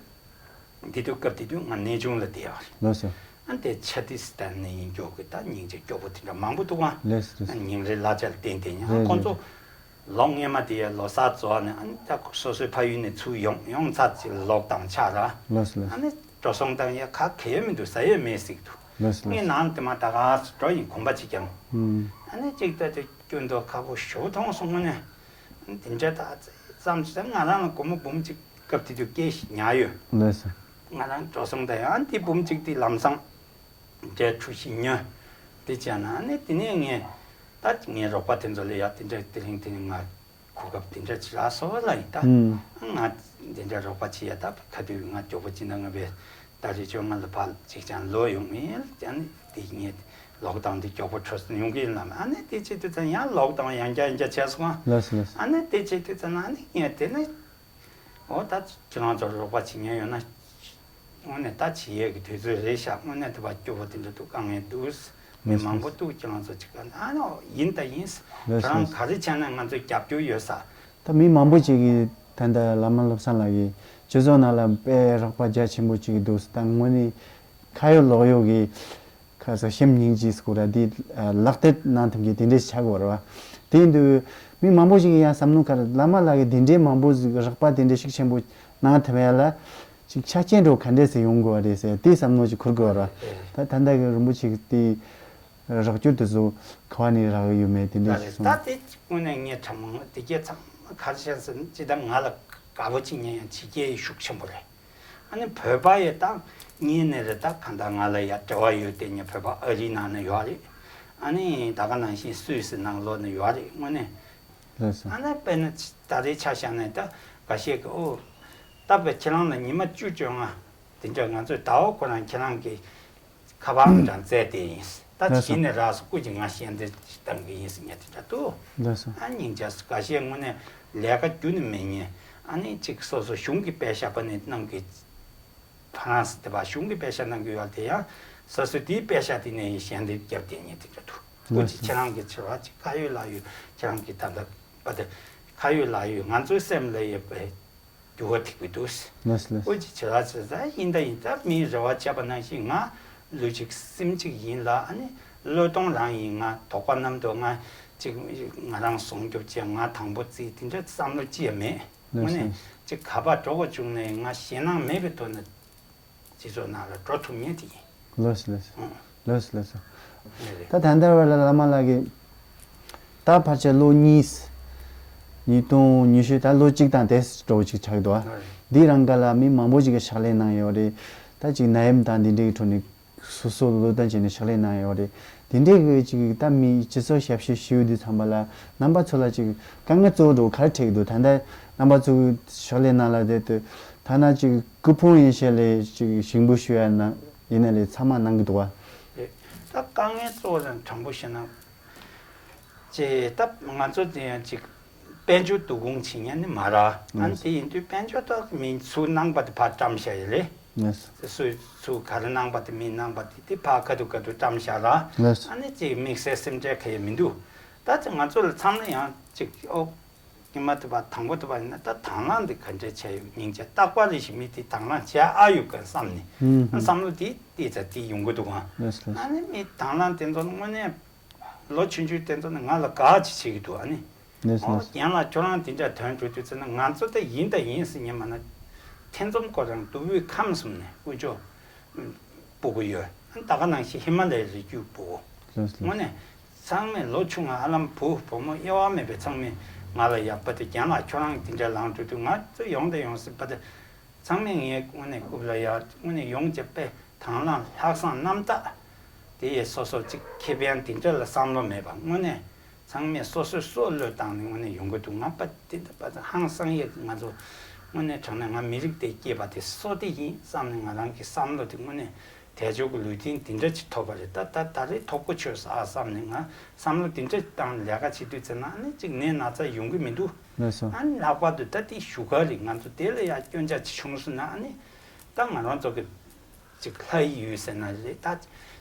དེ་དུས་སྐབས་དེ་དུས་ང་གནས་ཆུང་ལ་བསྡད་ཡོད་རེད། ལགས་སོ། ཨ་ནི་དེ་ཆ་ཏི་སི་ཐན་ནས་ཡིན་རྒྱུ་གི་ད་སྙིང་རྗེ་སྐྱོ་པོ་དེ་འདྲ་མང་པོ་འདུག་ཨ། ལགས་སོ། ཨ་ཉིན་རེ་གླ་ཆ་ལ་བརྟེན་བསྡད་ཡིན་ཨ། རེད་ཁོང་ཚོ་རེད། ལོ་ལྔ་པ་དེ་ཡ་ལོ་གསར་རྫོགས་ནས་ཨ་ནི་ད་སོ་སོའི་ཕ་ཡུལ་ནས་ཚུར་ཡོང་ཡོང་ཚར་ཅིག་ལོག་ཌའོན་ཆགས་ར། ལགས་སོ་ལགས་སོ། ཨ་ནི་འགྲོ་སོང་བཏང་ཡ་ག་གེ་ཡོད་མི་འདུག་ཟ་ཡོད་མེད་ཟེར་གི་འདུག་ལགས་སོ་ངས་ལགས་སོ། ནང་དེ་མ་ད་ག་འགྲོ་ཡིན་གོམ་པ་གཅིག་ཀྱང་། ཨུམ། ཨ་ནི་གཅིག་ད་དེ་སྐྱོན་འདུག་ཁག་པོ་ཞེ་པོ་མཐོང་སོང་། དངོས་གནས་དེ་འདྲ་ད་ཙམ་ཞིག་ད་ང་རང་ལ་སྒོར་མོ་འབུམ་གཅིག་སྐབས་དེ་དུས་སྐྱེས་ཤིག་ཉར་ཡོད། ལགས་སོ། ང་རང་འགྲོ་སོང་ད་ཡང་དེ་འབུམ་གཅིག་དེ་ལམ་སང་འབྲས་ཁྲུ་བཞི་ཉོས། དེ་བྱས་ན་ཨ་ནི་དེ་ནས་ངས་ད་ངའི་རོགས་པ་དེ་ཚོ་ལ་ཡ་དེ་འདྲ་དེ་རིང་དེ་རིང་ང་གོ་སྐབས་དེ་འདྲ་ཅིག་རག་སོང་བ་ལ་ཡིན་ད། ཨུམ། ང་དེ་འདྲ་རོགས་པ་བྱེད་ཡ་ད་ག་དུས་ང་མགྱོགས་པོ་ཅིག་ན་ང་བས་ད་རེས་ཆོ་ང་ལ་ཕར་གཅིག་ཀྱང་ལོག་ཡོང་མེད་ཨ་ནི་དེ་ངས་ལོག་ཌའོན་དེ་མགྱོགས་པོ་འཕྲོ་སོང་ཡོང་གི་ཡིན་ལ་ཨ་ནི་དེ་བྱེད་དུས་ཙང་ཡང་ལོག་ཌའོན་ཡང་བསྐྱར་ཡང་བསྐྱར་བྱས་སོང་ཨ། ལགས་སོ་ལགས་སོ། ཨ་ནི་དེ་བྱེད་དུས་ཙང་ཨ་ནི་ངས་དེ་ནི། འོ་ད་ཁྱེད་རང་ཚོར་རོགས་པ་བྱེད་མཁན་ཡོད་ན། དངོས་གནས་ད་བྱེད་ཡས་ཀྱི་དུས་ཚོད་རེད་ཤག་དངོས་གནས་དེ་བ་སྐྱོ་པོ་དེ་འདྲ་འདུག་དཀའ་ངལ་འདུག་མི་མང་པོ་འདུག་ཁྱེད་རང་ཚོ་ཅིག་ག་ཨ་ནོ་ཡིན་ད་ཡིན། ལགས་སོ། ཁྱེད་རང་ག་རེ་བྱས་ན་ང་ཚོས་རྒྱབ་སྐྱོར་ཡོད་ས། ད་མི་མང་པོ་ཅིག་གིས་ད་ལྟ་བླ་མ་བློ་བཟང་ལགས་ཀྱིས་སྤྱི་ཚོགས་ནང་ལ་དཔེ་རོགས་པ་རྒྱ་ཆེན་པོ་ཅིག་འདུག་ད་དངོས་གནས་ཁ་ཡོད་ལག་ཡོད་ཀྱི། ཁ་ས་ཤེམ་སྙིང་རྗེ་སྐོར་ར་འདི་ལག་དེབ་གནང་ཐུབ་མཁན་དེ་འདྲས་ཆགས་དགོས་རེད་བ། དེ་ཡིན་དུས་མི་མང་པོ་ཞིག་ཡང་བསམ་བློ་ཁར་བླ་མ་ལགས་ཀྱི་དེ་འདྲས་མང་པོ་ཞིག་རགས་པ་དེ་འདྲས་ཤུགས་ཆེན་པོ་གནང་ཐུབ་ཡ་ལ་ཅིག་ཆ་རྐྱེན་འགྲོ་ག་འདྲས་སེ་ཡོང་དགོས་རེད་ཟེར་དེ་བསམ་བློ་ཅིག་འཁོར་དགོས་རེད་བ། ད་ད་ལྟ་གི་རིན་པོ་ཆེ་གི་དེ་རོགས་སྐྱོར་དེ་ཚོ་ག་བ་ནས་རག་གི་ཡོད་མེད་དེ་འདྲས་ཞིག་གསུངས། ད་དེ་དངོས་གནས་ངས་དྲང་མོ་དེ་གས་ཚང་མ་ག་རེ་བྱས་ཟེར་ན་ཅི་ད་ང་ལ་དགའ་པོ་ཅིག་ཉན་ཡང་ཕྱི་རྒྱལ་ཤུགས་ཆེན་པོ་རེད། ཨ་ནི་བོད་པ་ཡི་ད་གཉིས་ནས་རེད་ད་ག་འདྲ་ང་ལ་ཡ་འབྲེལ་བ་ཡོད་དེ་ཉེ་བོད་པ་ཨ་རིའི་ནང་ནས་ཡོད་རེད། ཨ་ནི་ད་ག་ནང་བཞིན་སུད་སི་ནང་ལོགས་ནས་ཡོད་རེད་དངོས་གནས། ལགས་སོ། ཨ་ནི་དཔེར་ན་ད་རེས་ཆ་བཞག་ན་ད་འགའ་ཤས་ཀྱིས་ཨོ། ད་བས་ཁྱེད་རང་ལ་ཉི་མ་བཅུ་བཅོ་ལྔ་དེ་འདྲ་ང་ཚོས་ཟླ་བ་ཁོ་རང་ཁྱེད་རང་གི་ཁ་པར་འདྲ་བཙལ་ཏེ་ཡིན། ད་ལགས་སོ། དེ་ནས་རག་སོ་སྐུ་མཁྱེན་ང་ཞལ་འདེབས་ཤིག་བཏང་གི་ཡིན་ཟེར་ངས་དེ་འདྲ་འདུག་ལགས་སོ། ཨ་སྙིང་རྗེ་སོ་འགའ་ཤས་དངོས་གནས་ལས་ཀ་རྒྱུ་ནི་མེད་མཁན་ཨ་ནི་གཅིག་སོ་སོ་གཞུང་གི་པད་ཤག་པ་ནས་གནང་གི་ཧྥ་རན་སི་དེ་བ་གཞུང་གི་པད་ཤག་གནང་གི་ཡོད་དེ་ཡང་སོ་སོ་དེའི་པད་ཤག་དེ་ནས་ཡིན་ཞལ་འདེབས་བརྒྱབ་དེ་ངས་དེ་འདྲ་འདུག་སྐུ་མཁྱེན་ཁྱེད་རང་གི་ཆེ་བ་གཅིག་ཁ་ཡོད་ལག་ཡོད་ཁྱེད་རང་གི་ད་ལྟ་པ་དེ་ཁ་ཡོད་ལག་ཡོད་ང་ཚོའི་སེམས་ལ་ཡོད་པའི། འགྱུར་བ་ཐེབས་ཀྱི་འདུག་ལགས་སོ་ལགས་སོ། ཨོ་ཅི་བྱེད་ར་བྱེད་ས་ཡིན་ད་ཡིན་ད་མིའི་རེ་བ་བཅད་པ་ནང་བཞིན་ང་ལུས་གཅིག་སེམས་གཅིག་ཡིན་ལ་ཨ་ནི་བློས་གཏོང་རང་ཡིན། ང་དོགས་པ་རྣམ་རྟོག་ང་གཅིག་ང་རང་སྲུང་སྐྱོབ་བྱེད་ང་དང་པོ་བརྩི་དེ་འདྲ་བསམ་བློ་ཅི་ཡང་མེད། ལགས་སོ་ངོ་ནས་ལགས་སོ། གཅིག་ག་པར་འགྲོ་དགོས་བྱུང་ནས་ང་ཞེད་སྣང་མེད་པའི་ཐོག་ནས་སྤྱི་ཚོགས་ནང་ལ་འགྲོ་ཐུབ་ངེས་དེ་ཡིན། ལགས་སོ་ལགས་སོ། ཨང་། ལགས་སོ་ལགས་སོ། ཨེ་རེད། ད་ད་ལྟ་བར་ལ་བླ་མ་ལགས་ཀྱིས་ད་ཕལ་ཆེར་ལོ་གཉིས། ཉིས་སྟོང་ཉི་ཤུ་ད་ལོ་གཅིག་དང་དེ་འདྲ་བོ་ཅིག་ཆགས་འདུག་ཨ། ཨེ་རེད། འདི་རང་ག་ལ་མི་མང་པོ་ཞིག་གིས་ཕྱག་ལས་གནང་ཡོད་རེད། ད་ཅིག་ནད་ཡམས་དང་འདི་འདྲའི་ཁྲོད་ནས་སོ་སོ་བློས་བཏང་བྱས་ནས་ཕྱག་ལས་གནང་ཡོད་རེད། དེ་འདྲའི་གི་ཅིག་ད་མི་སྤྱི་ཚོགས་ཞབས་ཞུ་ཞུ་འདི་ཚང་མ་ལ་རྣམ་པ་ཚོ་ལ་ཅིག་དཀའ་ངལ་གཙོ་བོ་འདྲ་བོ་ག་རེ་འཕྲད་ཀྱི་འདུག་ད་ལྟ་རྣམ་པ་ཚོ་གི་ཕྱག་ལས་གནང་ལ་དེ་དུས་ཐ་ན་ཅིག་སྐུ་ཕུང་ཡིན་ཞེས་ལས་ཅིག་ཞིང་པོ་ཞུ་ཡ་ན་ཡིན་ན་ལས་ཚང་མ་གནང་གི་འདུག་བ། རེད། ད་དཀའ་ངལ་གཙོ་བོ་དང་དྲང་པོ་བཤད་ན། ཅེས་ད་ང་ཚོ་དེ་ཡང་ཅིག་དཔལ་འབྱོར་བསྡུ་སྐོང་བྱེད་མཁན་ནི་མ་ར། ཨ་ནི་དེ་ཡིན་དུས་དཔལ་འབྱོར་ཐོག་མི་ཚུར་གནང་པ་དེ་ཕར་བཀྲམ་བཞག་ཡོད་རེད། སུས་ཚུར་ག་རེ་གནང་པ་དེ་མི་གནང་པ་དེ་དེ་ཕར་ཁ་ཐུག་ཁ་ཐུག་བཀྲམ་བཞག་ར། ཨ་ནི་ཅིག་དམིགས་བསལ་སེམས་ཁྲལ་ག་ཡེ་མི་འདུག་ད་ཅིག་ང་ཚོ་ལ་མཚམས་ལ་ཡང་ཅིག་ཨོ། ཉི་མ་དེ་བ་དང་པོ་དེ་བ་ཡིན་ན་ད་དང་བླངས་དེ་ག་འདྲས་བྱས་ཡོད་སྙིང་རྗེ་རྟག་པར་རེ་ཞིག་མི་དེ་དང་བླངས་བྱས་ཨ་ཡོད་ག་བསམ་ནས་ཨ་བསམ་བློ་དེ་དེ་ཙ་དེ་ཡོང་གི་འདུག་ཨ། ཨ་ནི་མི་དང་བླངས་དེ་ཚོ་དངོས་གནས་ལོ་ཆུང་ཆུང་དེ་ཚོ་ནི་ང་ལ་དགའ་ཅིག་བྱེད་ཀྱི་འདུག་ཨ་ནི། ཨོ་རྒན་ལགས་ཁྱོད་རང་དེ་འདྲ་དོན་གྲུབ་དུས་ཚོད་ན་ང་ཚོ་ད་ཡིན་ད་ཡིན་ཟེར་ཉན་མ་ན། ཐེ་ཚོམ་ཁོ་རང་སྟུག་པོའི་ཁམས་གསུམ་ནས་དཀོན་མཆོག་སྤུ་གུ་ཡོད། ད་ག་ནང་བཞིན་ཧི་མ་ལ་ཡའི་རི་རྒྱུད་སྤུ་གུ། དངོས་གནས། ཚང་མས་ལོ་ཆུང་ང་ཧ་ལམ་བུ་བུ་མོ་དབྱེ་བ་མེད་པའི་ཚང་མས་ང་ལ་ཡག་པ་དེ་རྒན་ལགས་ཁྱོད་རང་དེ་འདྲ་ལངས་འགྲོ་དུས་ང་ཚོ་ཡོང་དང་ཡོང་སྲིད་པ་དེ་ཚང་མས་ངའི་དངོས་གནས་རྐུབ་ལ་ཡར་དངོས་གནས་ཡོང་རྒྱབ་པས་དང་བླངས་ལྷག་བསམ་རྣམ་དག་དེ་ཡས་སོ་སོ་གཅིག་ཁེ་ཕན་དེ་འདྲ་ལ་བསམ་བློ་མེད་པ་དངོས་གནས་ཚང་མས་སོ་སོའི་སྲོག་བློས་བཏང་ནས་དངོས་གནས་ཡོང་གི་འདུག་ང་པ་དེ་འདྲ་པ་ཧང་སང་ཡས་ང་ཚོ་དངོས་གནས་དྲང་གནས་ང་མི་རིགས་དེ་སྐྱེས་པ་དེ་སྲོག་དེ་ཡིན་བསམ་ནས་ང་རང་གི་བསམ་བློ་དེ་དངོས་གནས། དལ་འབྱོར་གྱི་ལུས་རྟེན་འདི་འདྲ་ཅིག་ཐོབ་པ་རེད། ད་ད་ད་རེས་ཐོབ་གོ་ཆོད་ས་ཨ་བསམ་ནས་ང་བསམ་བློ་འདི་འདྲ་བཏང་ལས་ཀ་བྱེད་དུས་ཙམ་ན་ཨ་ནི་ཅིག་ནད་ན་ཚ་ཡོང་གི་མི་འདུག་ལགས་སོ། ཨ་ནི་ལྷག་པར་དུ་ད་དེ་བཞུགས་སྒར་རེད། ང་ཚོ་དེ་ལ་ཡང་སྐྱོན་ཆ་ཅིག་བྱུང་སོང་ན་ཨ་ནི་ད་ང་རང་ཚོ་གི་ཅིག་ལྷ་ཡི་ཡུལ་ཟེར་ན་རེད། ད་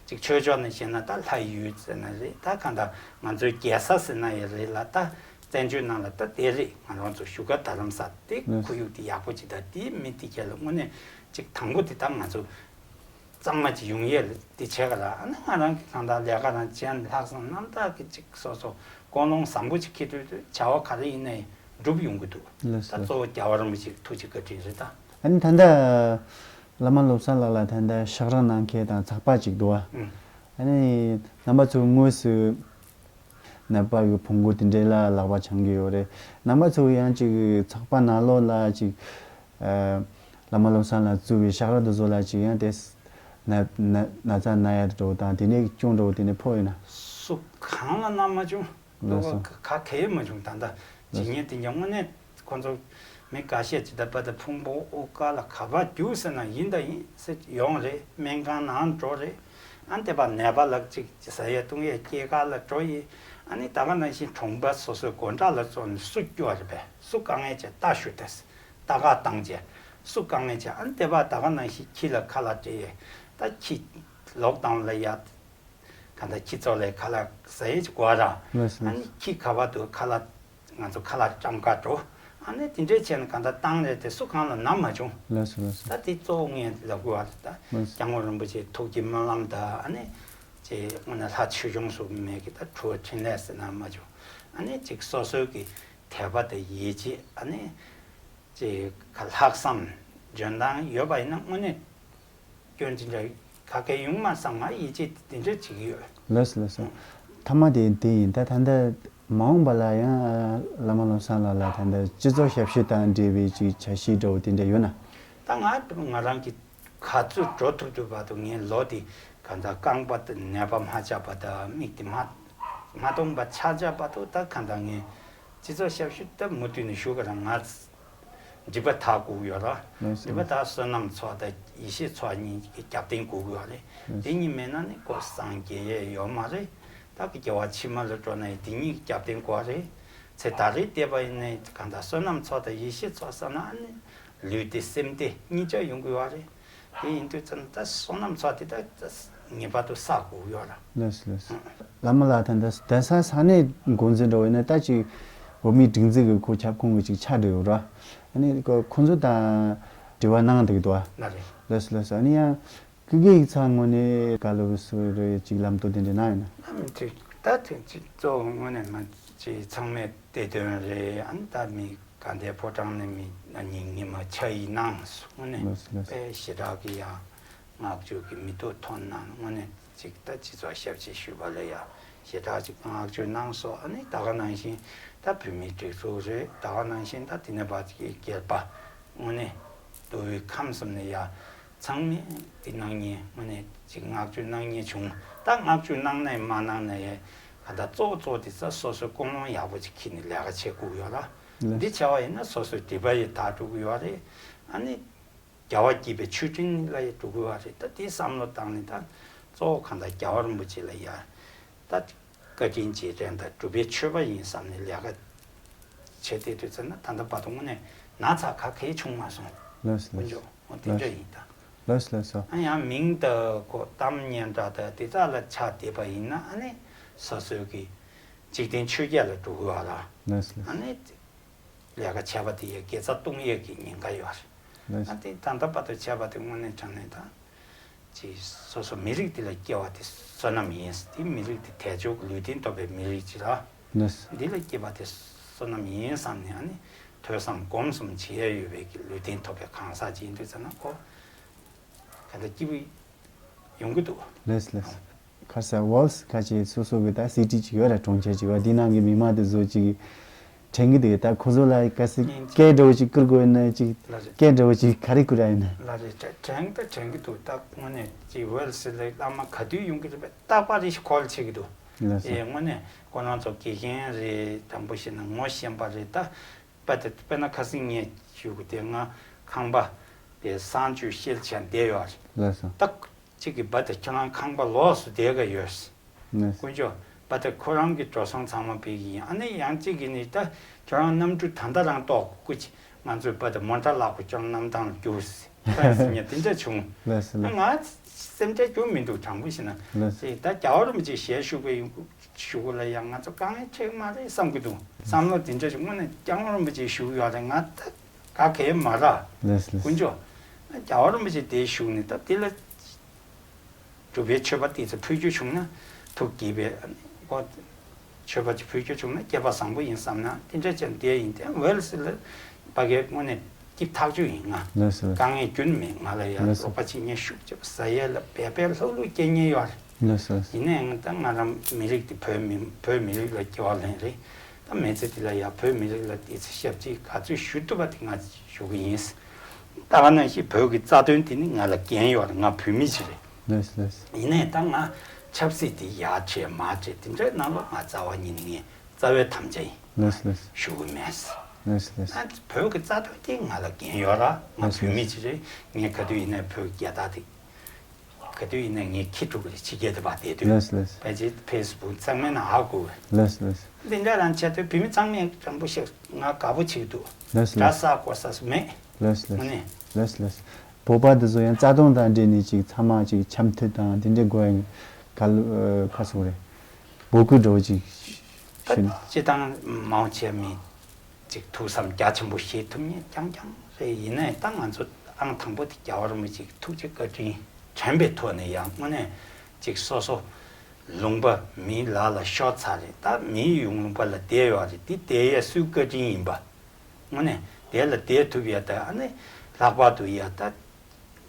ཅིག་ཆོས་ཕྱོགས་ནས་བཤད་ན་ད་ལྷ་ཡི་ཡུལ་ཟེར་ན་རེད། ད་གང་ལྟར་ང་ཚོའི་རྒྱལ་ས་ཟེར་ན་ཡང་རེད་ལ། ད་བཙན་བྱོལ་ནང་ལ་ད་དེ་རེད། ང་རང་ཚོ་བཞུགས་སྒར་རྡ་རམ་ས་དེ་ལགས། ཁོར་ཡུག་དེ་ཡག་པོ་ཅིག་ད་དེ་མི་དེ་གས་ལ་དངོས་གནས་ཅིག་དང་པོ་དེ་ད་ང་ཚོ་གཙང་མ་ཅིག་ཡོང་ཡས་ལ་དེ་བྱས་ག་ལ། ཨ་ནི་ང་རང་གི་གང་ལྟར་ལས་ཀ་རང་བྱས་ནས་ལྷག་བསམ་རྣམ་དག་གི་ཅིག་སོ་སོ་ཀུན་སློང་བཟང་པོ་ཅིག་འཁྱེར་དུས་དུས་བྱ་བ་ག་རེ་ཡིན་ནའི་འགྲུབ་ཡོང་གི་འདུག་ལགས་ད་སོ། གཙོ་བོ་རྒྱལ་བ་རིན་པོ་ཆེའི་ཐུགས་རྗེ་བཀའ་དྲིན་རེད་ད། ཨ་ནི་ད་ལྟ་བླ་མ་བློ་བཟང་ལགས་ལ་ད་ལྟ་ཕྱག་རོགས་གནང་མཁན་དང་ཚགས་པར་ཅིག་འདུག་བ། ཨ་ནི་རྣམ་པ་ཚོ་དངོས་སུ་ནད་པ་གི་ཕུང་པོ་དེ་འདྲའི་ལ་ལག་པ་འཆང་གི་ཡོད་རེད། རྣམ་པ་ཚོ་ཡང་ཅིག་ཚགས་པར་ནང་ལོགས་ལ་ཅིག་ཨ་བླ་མ་བློ་བཟང་ལགས་བཙུགས་པའི་ཕྱག་རོགས་དེ་ཚོ་ལ་ཅིག་ཡང་དེ་ན་ན་ན་ཚ་ན་ཡ་འདྲ་བོ་དང་དེ་འདྲའི་སྐྱོན་འདྲ་བོ་དེ་འདྲ་ཕོག་ཡོད་ན། སུ་གང་ལ་ན་མ་བྱུང་། ལགས་སོ། ག་ག་གེ་མ་བྱུང་། ད་ལྟ་ཇི་སྙེད་དེ་འདྲ་དངོས་གནས་ཁོང་ཚོ་མི་འགའ་ཤས་ཅིག་ད་པ་ད་ཕུང་པོ་དབུགས་དཀར་ལ་ག་པར་རྒྱུག་ཟེར་ན་ཡིན་ད་ཡིན་ཟེར་ཡོང་རེད། སྨན་ཁང་ནང་འགྲོ་རེད། ཨ་འདི་པ་ནད་པ་ལག་ཅིག་ཟ་ཡས་བཏུང་ཡས་སྐྱེལ་ག་ལ་འགྲོ་ཡིན། ཨ་ནི་ད་ག་ནང་བཞིན་གྲོང་པ་སོ་སོའི་སྒོ་འགྲམ་ལ་ཙོག་ནས་སུ་སྐྱོ་བ་རེད་པས། སུ་དཀའ་ངལ་ཅིག་ལྟ་ཞུ་དེས་ལྟ་ག་བཏང་རྗེས་སུ་དཀའ་ངལ་ཅིག་ཨ་འདི་པ་ད་ག་ནང་བཞིན་ཁྱི་ལ་ཁ་ལག་སྤྲད་ཡས། ད་ཁྱི་ལོག་དང་ལ་ཡ། གང་ལྟར་ཁྱི་ཚོ་ལས་ཁ་ལག་ཟ་ཡས་ཅིག་དགོས་ར། ལགས་སོ། ཨ་ནི་ཁྱི་ག་པར་འདུག་ཁ་ལག་ང་ཚོ་ཁ་ལག་བཀྲམ་ག་འགྲོ། ཨ་ནི་དེ་འདྲས་བྱས་ནས་གང་ལྟར་བཏང་རེད་དེ་སུ་གང་ལ་ན་མ་བྱུང་། ལགས་སོ་ལགས་སོ། ད་དེ་གཙོ་བོ་ངས་ལབ་དགོས་པ་རེད་ད། ལགས་སོ། སྐྱབས་མགོན་རིན་པོ་ཆེའི་ཐུགས་ཀྱི་སྨོན་ལམ་དང་ཨ་ནི་ཅེས་དངོས་གནས་ལྷ་ཆོས་སྐྱོང་སུ་མེད་ཀྱི་ད་གྲུབ་པ་འཕྲིན་ལས་ཟེར་ན་མ་བྱུང་། ཨ་ནི་ཅིག་སོ་སོའི་གི་དད་པ་དང་ཡིད་ཆེས་ཨ་ནི། ཅེས་ཁ་ལྷག་བསམ་འཇོན་ཐང་ཡོད་པ་ཡིན་ན་དངོས་གནས་སྐྱོན་ཅི་འདྲ་ག་གེ་ཡོང་མ་སོང་། ང་ཡིད་ཆེས་དེ་འདྲ་བྱེད་ཀྱི་ཡོད། ལགས་སོ་ལགས་སོ། མཐའ་མ་དེ་དེ་ཡིན། ད་ད་ལྟ་མ་འོངས་པ་ལ་ཡང་བླ་མ་བློ་བཟང་ལགས་ལ་ད་ལྟ་སྤྱི་ཚོགས་ཞབས་ཞུ་དང་འབྲེལ་བའི་ཅིག་འཆར་གཞི་འདྲ་བོ་དེ་འདྲ་ཡོད་ན། ད་ང་ང་རང་གི་ག་ཚོད་འགྲོ་ཐུབ་ཐུབ་བར་དུ་ངས་ལོ་དེ་ག་ད་རྐང་པ་དེ་ནད་པ་མ་ཆགས་པ་དང་མིག་དེ་མ་མ་སྟོང་པ་ཆགས་ཆགས་བར་དུ་ད་ག་ད་ངས་སྤྱི་ཚོགས་ཞབས་ཞུ་ད་མུ་མཐུད་ནས་ཞུ་གི་ར། ང་སྒྲིབ་པ་དག་དགོས་ཀྱི་ཡོད་ར། ལགས་སོ། སྒྲིབ་པ་དག་བསོད་ནམས་ཚོགས་དང་ཡེ་ཤེས་ཚོགས་གཉིས་ཀྱི་རྒྱབ་རྟེན་དགོས་ཀྱི་ཡོད་རེད། ལགས་སོ། དེ་གཉིས་མེད་ན་ནི་ཁོ་སངས་རྒྱས་ཡས་ཡོད་མ་རེད། ད་གི་སྐྱེ་བ་ཕྱི་མ་ལ་འགྲོ་ན་ཡང་དེ་གཉིས་ཀྱི་རྒྱབ་རྟེན་དགོས་རེད། ཚེ་ད་རེས་བལྟས་པ་ཡིན་ན་གང་ལྟར་བསོད་ནམས་ཚོགས་དང་ཡེ་ཤེས་ཚོགས་བསགས་ན་ནི་ལུས་བདེ་སེམས་བདེ་གཉིས་ཆ་ཡོང་གི་ཡོད་རེད། དེ་ཡིན་དུས་ཙམ་ད་བསོད་ནམས་ཚོགས་དེ་ད་ངེས་པར་དུ་བསགས་དགོས་ཀྱི་ཡོད་ར། ལགས་སོ་ལགས་སོ། བླ་མ་ལགས་ད་ལྟ་གདན་ས་ས་གནས་འགོ་འཛིན་འདྲ་བོ་ཡིན་ན་ད་ཅིག་བོད་མིའི་སྒྲིག་འཛུགས་ཀྱི་ཁོ་ཁྱབ་ཁོངས་ཀྱི་ཅིག་ཆ་འདྲ་ཡོད་ར། ཨ་ནི་ཁོ་ཁོ་ཚོ་དང་འབྲེལ་བ་གནང་བསྡད་ཀྱི་འདུག་བ། ལགས་རེད། ལགས་སོ་ལགས་སོ། ཨ་ནི་ཡང་ཀུན་དགའ་ཡིག་ཚང་ངོས་ནས་ག་ལ་བུ་སུ་རེ་ཅིག་ལམ་སྟོན་དེ་འདྲ་གནང་ཡོད་ན། ཨ་མི་དེ་ད་དེ་ཅིག་གཙོ་བོ་དངོས་གནས་མ་ཅིག་ཚང་མས་བདེ་དོན་རེད། ཨ་ནི་ད་མི་དགའ་ལྡན་ཕོ་བྲང་ནས་མི་ཉིན་ཉི་མ་ཕྱག་ཡིག་གནང་སོང་། དངོས་གནས་དཔེ་ཞེ་དྲག་གི་ཡང་བསྔགས་བརྗོད་ཀྱི་མི་ཐོག་ཐོན་གནང་། དངོས་གནས་ཅིག་ད་སྤྱི་ཚོགས་ཞབས་ཕྱི་ཞུས་པ་ལ་ཡང་ཞེ་དྲག་ཅིག་བསྔགས་བརྗོད་གནང་སོང་། ཨ་ནི་ད་ག་ནང་བཞིན་ད་བོད་མིའི་སྒྲིག་འཛུགས་རེད། ད་ག་ནང་བཞིན་ད་དེ་ནས་ཕར་ཅིག་སྒེར་པ་དངོས་གནས་མདོ་དབུས་ཁམས་གསུམ་ནས་ཡང་ཚང་མས་འདི་གནང་མཁན་དངོས་གནས་ཅིག་བསྔགས་བརྗོད་གནང་མཁན་བྱུང་། ད་བསྔགས་བརྗོད་གནང་ནའི་མ་གནང་ནའི་ཡང་ག་ད་གཙོ་བོ་གཙོ་བོ་དེ་ས་སོ་སོའི་ཀུན་སློང་ཡག་པོ་ཅིག་འཁྱེར་ནས་ལས་ཀ་བྱེད་དགོས་ཡོད་ལ། ལགས། འདི་བྱ་བ་ཡིན་ན་སོ་སོའི་སྒྲིབ་པ་ཡི་དག་འགྲོ་གི་ཡོད་རེད། ཨ་ནི་རྒྱལ་བ་དགྱེས་པའི་མཆོད་སྤྲིན་ལ་ཡི་འགྲོ་གི་ཡོད་རེད། ད་དེ་བསམ་བློ་བཏང་ནས་ད་གཙོ་བོ་གང་ལྟར་རྒྱལ་བ་རིན་པོ་ཆེ་ལ་ཡ་ད་བཀའ་དྲིན་རྗེས་དྲན་དང་སྒྲུབ་པའི་མཆོད་པ་ཡིན་བསམ་ནས་ལས་ཀ་བྱེད་བསྡད་དུས་ཙམ་ན་ད་ལྟ་བར་དུ་དངོས་གནས་ན་ཚ་ག་གེ་བྱུང་མ་སོང་། ལགས་སོ། དཀོན་མཆོག་འོ་དེ་འདྲ་ཡིན་ད། ལགས་སོ་ལགས་སོ། ཨ་ཡང་མིང་དང་གོ་གཏམ་སྙན་གྲགས་དང་དེ་དག་ལ་ཆགས་བསྡད་པ་ཡིན་ན་ཨ་ནི་སོ་སོའི་གི་འཇིག་རྟེན་ཆོས་བརྒྱད་ལ་འགྲོ་གི་ཡོད་ར། ལགས་སོ་ལགས་སོ། ཨ་ནི་ལས་ཀ་བྱས་པ་དེ་ཡི་དགེ་རྩ་གཏོང་ཡས་ཀྱི་ཉེན་ཁ་ཡོད་རེད། ལགས་སོ། ཨ་དེ་ད་ལྟ་བར་དུ་བྱས་པ་དེ་དངོས་གནས་དྲང་གནས་ད། ཅིག་སོ་སོ་མི་རིགས་འདི་ལ་སྐྱེ་བ་དེ་བསོད་ནམས་ཡིན། དེ་མི་རིགས་དེ་དལ་འབྱོར་གྱི་ལུས་རྟེན་ཐོབ་པའི་མི་རིགས་ཅིག་ལ། ལགས། འདི་ལ་སྐྱེ་བ་དེ་བསོད་ནམས་ཡིན་བསམ་ནས་ཨ་ནི་ཐོས་བསམ་སྒོམ་གསུམ་བྱེད་ཡ་ཡོད་པའི་གི་ལུས་རྟེན་ཐོབ་པའི་གང་ཟག་ཅིག་ཡིན་དུས་ཙམ་ན་ཁོ་ག་འདྲ་སྐྱིད་པོ་ཡོང་གི་འདུག་ལགས་ལགས། ཁ་ས་ཝོལ་སི་ཁ་ཆེ་སོ་སོ་གི་ད་སི་ཊི་ཅིག་ཡོད་ར། གྲོང་ཁྱེར་ཅིག་ཡོད། འདི་ནང་གི་མི་མང་དེ་ཚོ་ཅིག་དྲན་གི་འདུག་ད་ཁོ་ཚོ་ལ་ག་སི་སྐད་འདྲ་བོ་ཅིག་བསྐུར་དགོས་ན་ཅིག་ལགས་རེད། སྐད་འདྲ་བོ་ཅིག་ག་རེ་བསྐུར་ཡ་ཡིན་ན། ལགས་རེད། དྲན་དྲན་ད་དྲན་གི་འདུག་ད་དངོས་གནས་ཅིག་ཝེལ་སི་ལ་བླ་མ་ག་དུས་ཡོང་གི་རེད་པས། རྟག་པར་རེ་ཞིག་ཁོལ་བྱེད་ཀྱི་འདུག་ལགས་སོ། ཨེ་དངོས་གནས་ཁོ་རང་ཚོ་དགེ་རྒན་རེད། དྲང་པོ་བཤད་ན་ངོ་ཤེས་པ་རེད། ད་དཔེ་དེ་དཔེར་ན་ཁ་སང་ངས་ཞུ་གི་དེ་ང་ཁང་པ་དེ་གསང་སྤྱོད་ཤེལ་ཆ་བསྡད་ཡོད་རེད། ལགས་སོ། ད་ གཅིག་གིས་བ་དེ་ཁྱོད་རང་ཁང་པ་ལོགས་སུ་བསྡད་ག་ཡོད། དཀོན་མཆོག་བ་དེ་ཁོ་རང་གི་འགྲོ་སོང་ཚང་མ་ཕུལ་གྱི་ཡིན། ཨ་ནི་ཡང་གཅིག་གིས་ནི་ད་ཁྱོད་རང་གནམ་གྲུ་ད་ལྟ་རང་ལྟོགས་དགོས་ཀྱི། ང་ཚོའི་བ་དེ་མོ་ཊ་ལག་པ་ཁྱོད་རང་གནམ་ཐང་ལ་རྒྱུགས་ཟེར་ཟེར་ཉེ་དེ་འདྲ་བྱུང་། ལགས་སོ། ལགས། ང་སེམས་ཁྲལ་རྒྱུ་མི་འདུག་དྲང་པོ་བཤད་ན། ལགས་སོ། དེ་ད་རྒྱལ་བ་རིན་པོ་ཆེ་ཞལ་བཞུགས་པའི་གཞུག་གུ་ལ་ཡང་ང་ཚོ་དཀའ་ངལ་འཕྲད་ཀྱི་མ་རེད་བསམ་གྱི་འདུག་བསམ་བློ་དེ་འདྲ་ཞིག་དངོས་གནས་སྐྱབས་མགོན་རིན་པོ་ཆེ་བཞུགས་ཡོད་རེད། ང་ད་ག་གེ་མ་ར། ལགས་སོ། ལགས་སོ། དཀོན་མཆོག་རྒྱལ་བ་རིན་པོ་ཆེ་དེའི་གཞུག་ནས་ད་དེ་ལ་སྒྲུབ་པའི་མཆོད་པ་ཏོག་ཙམ་ཕུལ་རྒྱུ་བྱུང་ན་ཐུགས་དགྱེས་པའི་ཨོ། མཆོད་པ་ཅིག་ཕུལ་རྒྱུ་བྱུང་ན་སྐལ་པ་བཟང་པོ་ཡིན་བསམ་ན་དེ་འདྲ་ཅན་དེ་ཡིན་ཏེ། ཝེལ་སི་ལ་ཕ་གའི་དངོས་གནས་སྐྱིད་ཐག་ཆོད་ཡིན། ང་ལགས་སོ། དཀའ་ངལ་རྒྱུན་མེད། ང་ལ་ཡང་ལགས་སོ། རོགས་པ་བྱེད་མཁན་ཤུགས་ཆེ་བ་ཟ་ཡས་ལ་འབད་པས་ལྷབ་ལྷུབ་སྐྱེལ་མཁན་ཡོད་རེད། ལགས་སོ། ཡིན་ནའང་ད་ང་རང་མི་རིགས་དེ་བོད་མི་བོད་མི་རིགས་ལ་སྐྱེ་བ་ལེན་རེད། ད་མི་ཚེ་འདི་ལ་ཡང་བོད་མི་རིགས་ལ་དེ་ཚེ་ཞབས་ཕྱི་ག་ཚོད་ཞུ་ཐུབ་པ་དེ་ང་ཞུ་གི་ཡིན། ད་ག་ནང་བཞིན་བོད་ཀྱི་རྩ་དོན་དེ་ནི་ང་ལ་འགན་ཡོད་རེད། ང་བོད་མི་ཅིག་རེད། ལགས་སོ། ལགས་སོ། ཡིན་ནའི་ད་ང་ཆབ་སྲིད་དེ་ཡར་བྱས་མར་བྱས་དེ་འདྲའི་ནང་ལ་ང་རྩ་བ་ཉིད་ནས་ངས་རྩ་བའི་དམ་བཅའ་ཡིན། ལགས་སོ། ལགས་སོ། ཞུ་གི་མེད། ལགས་སོ། ལགས་སོ། ང་བོད་ཀྱི་རྩ་དོན་དེ་ང་ལ་འགན་ཡོད་ར། ང་ལགས་སོ། བོད་མི་ཅིག་རེད། ངས་ག་དུས་ཡིན་ནའི་བོད་ཀྱི་རྒྱལ་དར་དེ་ག་དུས་ཡིན་ནའི་ངས་འཁྱེར་འགྲོ་གི་རེད། ཕྱི་རྒྱལ་དུ་ཕར་བསྡད་དུས། ལགས་སོ། ལགས་སོ། ཕལ་ཆེར་ཕེ་སི་བུག་ཚང་མའི་ནང་ཧ་གོ་གི། ལགས་སོ། ལགས་སོ། འདི་འདྲ་རང་བྱས་དུས་བོད་མི་ཚང་མས་དྲང་པོ་བཤད་ང་དགའ་པོ་བྱེད་ཀྱི་འདུག་ལགས་སོ། གྲྭ་ལགས་སོ། ས་གོ་ས་སུ་མེད། ལགས་སོ། ལགས་སོ། དངོས་གནས། ལགས་སོ། ལགས་སོ། བོད་པ་འདི་ཚོ་ཡང་རྩ་དོན་དང་འབྲེལ་ནས་ཅིག་ཚང་མ་ཅིག་འཆམ་མཐུན་དང་དེ་འདྲའི་སྒོ་ཡང་ག་ལ་ཁ་སོང་རེད། འབོད་སྐུལ་འདྲ་བོ་ཅིག་ད་ཞུས་ན། སྤྱི་བཏང་མང་ཆེ་མི་ཅིག་ཐུགས་བསམ་རྒྱ་ཆེན་པོ་བཞེས་ཐུབ་མཁན་རྐྱང་རྐྱང་རེད། ཡིན་ནའི་ད་ང་ཚོ་ཨང་དང་པོ་དེ་རྒྱལ་བ་རིན་པོ་ཆེའི་ཐུགས་རྗེ་བཀའ་དྲིན་དྲན་པའི་ཐོག་ནས་ཡང་དངོས་གནས་ཅིག་སོ་སོ་ལུང་པ་མིའི་ལག་ལ་ཤོར་ཚར་རེད། ད་མིའི་ཡུལ་ལུང་པ་ལ་བསྡད་ཡོད་རེད། དེ་བསྡད་ཡས་སུའི་བཀའ་དྲིན་ཡིན་པ། དངོས་གནས་དེ་ལ་བསྡད་ཐུབ་ཡ་ད་ཨ་ནི་ལྷག་པར་དུ་ཡ་ད་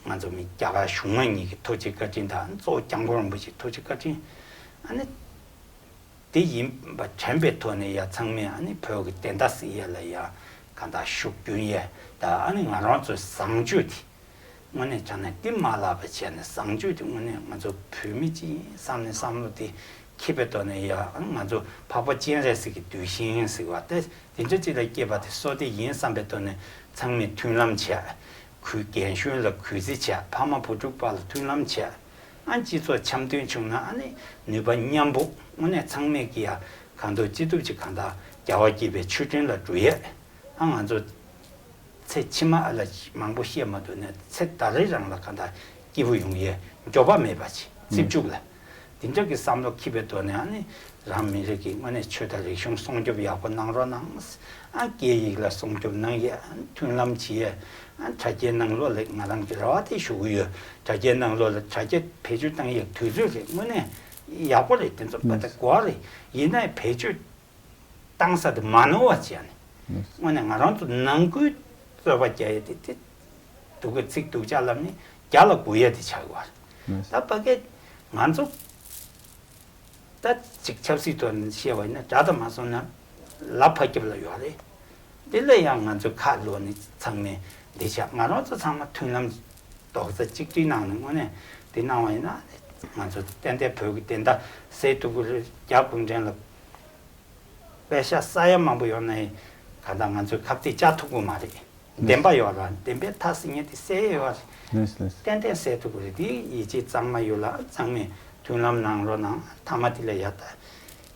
ང་ཚོ་མི་རྒྱ་གར་གཞུང་མང་གཉིས་ཀྱི་ཐུགས་རྗེ་བཀའ་དྲིན་དང་གཙོ་བོ་སྐྱབས་མགོན་རིན་པོ་ཆེའི་ཐུགས་རྗེ་བཀའ་དྲིན་ཨ་ནི་དེ་ཡིན་པ་དྲན་པའི་ཐོག་ནས་ཡ་ཚང་མས་ཨ་ནི་བོད་ཀྱི་བདེན་མཐའ་གསལ་ཡ་ལ་ཡ་གང་ལྟར་ཤུགས་རྒྱུན་ཡས་ད་ཨ་ནི་ང་རང་ཚོའི་བཟང་སྤྱོད་དེ། དངོས་གནས་བྱས་ན་འདི་མ་ལབ་པ་བྱས་ནས་བཟང་སྤྱོད་དེ་དངོས་གནས་ང་ཚོ་བོད་མི་གཅིག་ཡིན་བསམ་ནས་བསམ་བློ་དེ་འཁྱེར་བའི་ཐོག་ནས་ཡ་ང་ཚོ་འཕགས་པ་སྤྱན་རས་གཟིགས་ཀྱི་གདུལ་ཞིང་ཟེར་བ་དེ་དེ་འདྲ་ཅིག་ལ་སྐྱེས་པ་དེ་བསོད་བདེ་ཡིན་བསམ་པའི་ཐོག་ནས་ཚང་མས་མཐུན་ལམ་བྱས། གུས་རྒན་གཞོན་ལ་གུས་བརྩི་བྱས། ཕ་མ་བུ་ཕྲུག་བར་ལ་མཐུན་ལམ་བྱས། ཨ་སྤྱི་ཚོགས་འཆམ་མཐུན་བྱུང་ན་ཨ་ནི་ནུས་པ་མཉམ་སྤུངས་དངོས་གནས་ཚང་མས་ཀྱི་ཡ་གང་ཐུབ་ཅི་ཐུབ་ཅིག་གང་ལྟར་རྒྱལ་བ་དགྱེས་པའི་མཆོད་སྤྲིན་ལ་འགྲོ་ཡས་ཨ་ང་ཚོ། ཚེ་ཕྱི་མ་ཨ་ལ་མང་པོ་བཤད་མ་ཐུབ་ནས་ཚེ་ད་རེས་རང་ལ་གང་ལྟར་སྐྱིད་པོ་ཡོང་ཡས་འགྱོད་པ་མེད་པ་ཅིག་རྩིབ་བཅུག་ལ། དེ་འདྲ་གི་བསམ་བློ་འཁྱེར་བའི་ཐོག་ནས་ཨ་ནི་རང་མི་རིགས་ཀྱི་དངོས་གནས་ཆོས་དང་རིག་གཞུང་སྲུང་སྐྱོབ་ཡག་པོ་གནང་རོགས་གནང་། ཨ་སྐད་ཡིག་ལ་སྲུང་སྐྱོབ་གནང་ཡས་ཨ་མཐུན་ལམ་བྱེད་ཡས་ཨ་དྲ་རྒྱའི་ནང་ལོགས་ལ་ང་རང་གི་རེ་བ་དེ་ཞུ་གི་ཡོད། དྲ་རྒྱའི་ནང་ལོགས་ལ་དྲ་རྒྱ་བེད་སྤྱོད་བཏང་ཡས་དུས་ཚོད་རེད། དངོས་གནས་ཡག་པོ་རེད། དེ་ཚོ་པ་ད་གོ་བ་རེད། ཡིན་ནའི་བེད་སྤྱོད་བཏང་ས་དེ་མ་ནོར་བ་བྱས་ནས། དངོས་གནས་ང་རང་ཚོ་ནང་ཁུལ་རྩོད་པ་རྒྱག་ཡས་དེ་དེ་སྡུག་གི་ཚིག་སྡུག་ཅག་ལབ་ནས་རྒྱ་ལ་སྒུག་ཡས་དེ་ཆགས་ཡོད་རེད། ད་ཕ་གི་ང་ཚོ་ད་ཅིག་ཆབ་སྲིད་ཐོག་ནས་བཤད་པ་ཡིན་ན་དགྲ་དང་མ་སོང་ན་ལ་ཕ་རྒྱབ་ལ་ཡོད་རེད། དེ་ལ་ཡང་ང་ཚོ་ཁ་ལོ་ནས་ཚང་མས་འདི་བྱ་ང་རང་ཚོ་ཚང་མ་མཐུན་ལམ་རྡོག་རྩ་གཅིག་སྒྲིལ་གནང་ནས་དངོས་གནས་འདི་གནང་བ་ཡིན་ན་ང་ཚོ་ཏན་ཏན་བོད་ཀྱི་བདེན་མཐའ་གསལ་ཐུབ་ཀྱི་རེད། རྒྱ་གུང་ཁྲན་ལ། པད་ཤག་ས་ཡ་མང་པོ་ཡོད་ནའི་གང་ལྟར་ང་ཚོས་ཁ་གཏད་བཅག་ཐུབ་ཀྱི་མ་རེད། བདེན་པ་ཡོད་ར་བདེན་པའི་མཐའ་གསལ་ཉེན་དེ་གསལ་ཡོད་རེད། ལགས་ལགས། ཏན་ཏན་གསལ་ཐུབ་ཀྱི་རེད། དེ་ཡིད་ཆེས་གཙང་མ་ཡོད་ལ་གཙང་མས་མཐུན་ལམ་གནང་རོགས་གནང་། མཐའ་མ་དེ་ལ་ཡ་ད་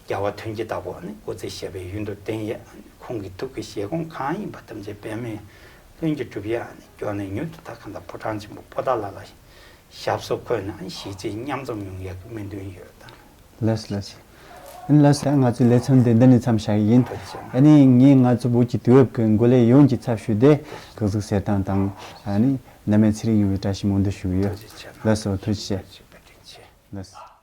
རྒྱལ་བ་ཐོན་སྐྱེད་བདག་པོ་ནི་སྐུ་ཚེ་ཞབས་པད་ཡུན་དུ་བརྟན་ཡས། ཁོང་གི་ཐུགས་ཀྱི་བཞེད་དགོངས་གང་ཡིན་པ་ཐམས་ཅད་འབད་མེད་ལྷུན་གྱིས་གྲུབ་ཡས། མགྱོགས་ནས་མྱུར་དུ་ད་གང་ལྟར་ཕོ་བྲང་ཆེན་པོ་པོ་ཏཱ་ལ་ལ། ཞབས་སོར་འཁོད་ནས་གཞིས་བྱེས་མཉམ་འཛོམས་ཡོང་ཡག་གི་སྨོན་འདུན་ཡོད་དང་། ལགས་ལགས། ཨ་ནི་ལགས་སོ། ང་ཚོའི་ལེ་ཚན་འདི་འདི་ནས་མཚམས་བཞག་གི་ཡིན། ཐུགས་རྗེ་ཆེ། ཨ་ནི་ངས་ང་ཚོ་བོད་ཀྱི་དུས་བབ་ཀྱི་འགོ་ལས་ཡོངས་ཀྱི་ཚབ་ཞུས་ཏེ་གུས་གཟིགས་གསེར་ཐང་དང་ཨ་ནི་ན་མེད་ཚེ་རིང་ཡོང་བའི་བཀྲ་ཤིས་སྨོན་འདུན་ཞུ་གི་ཡོད། ཐུགས་རྗེ་ཆེ། ལགས་སོ། ཐུགས་རྗེ་ཆེ། ལགས།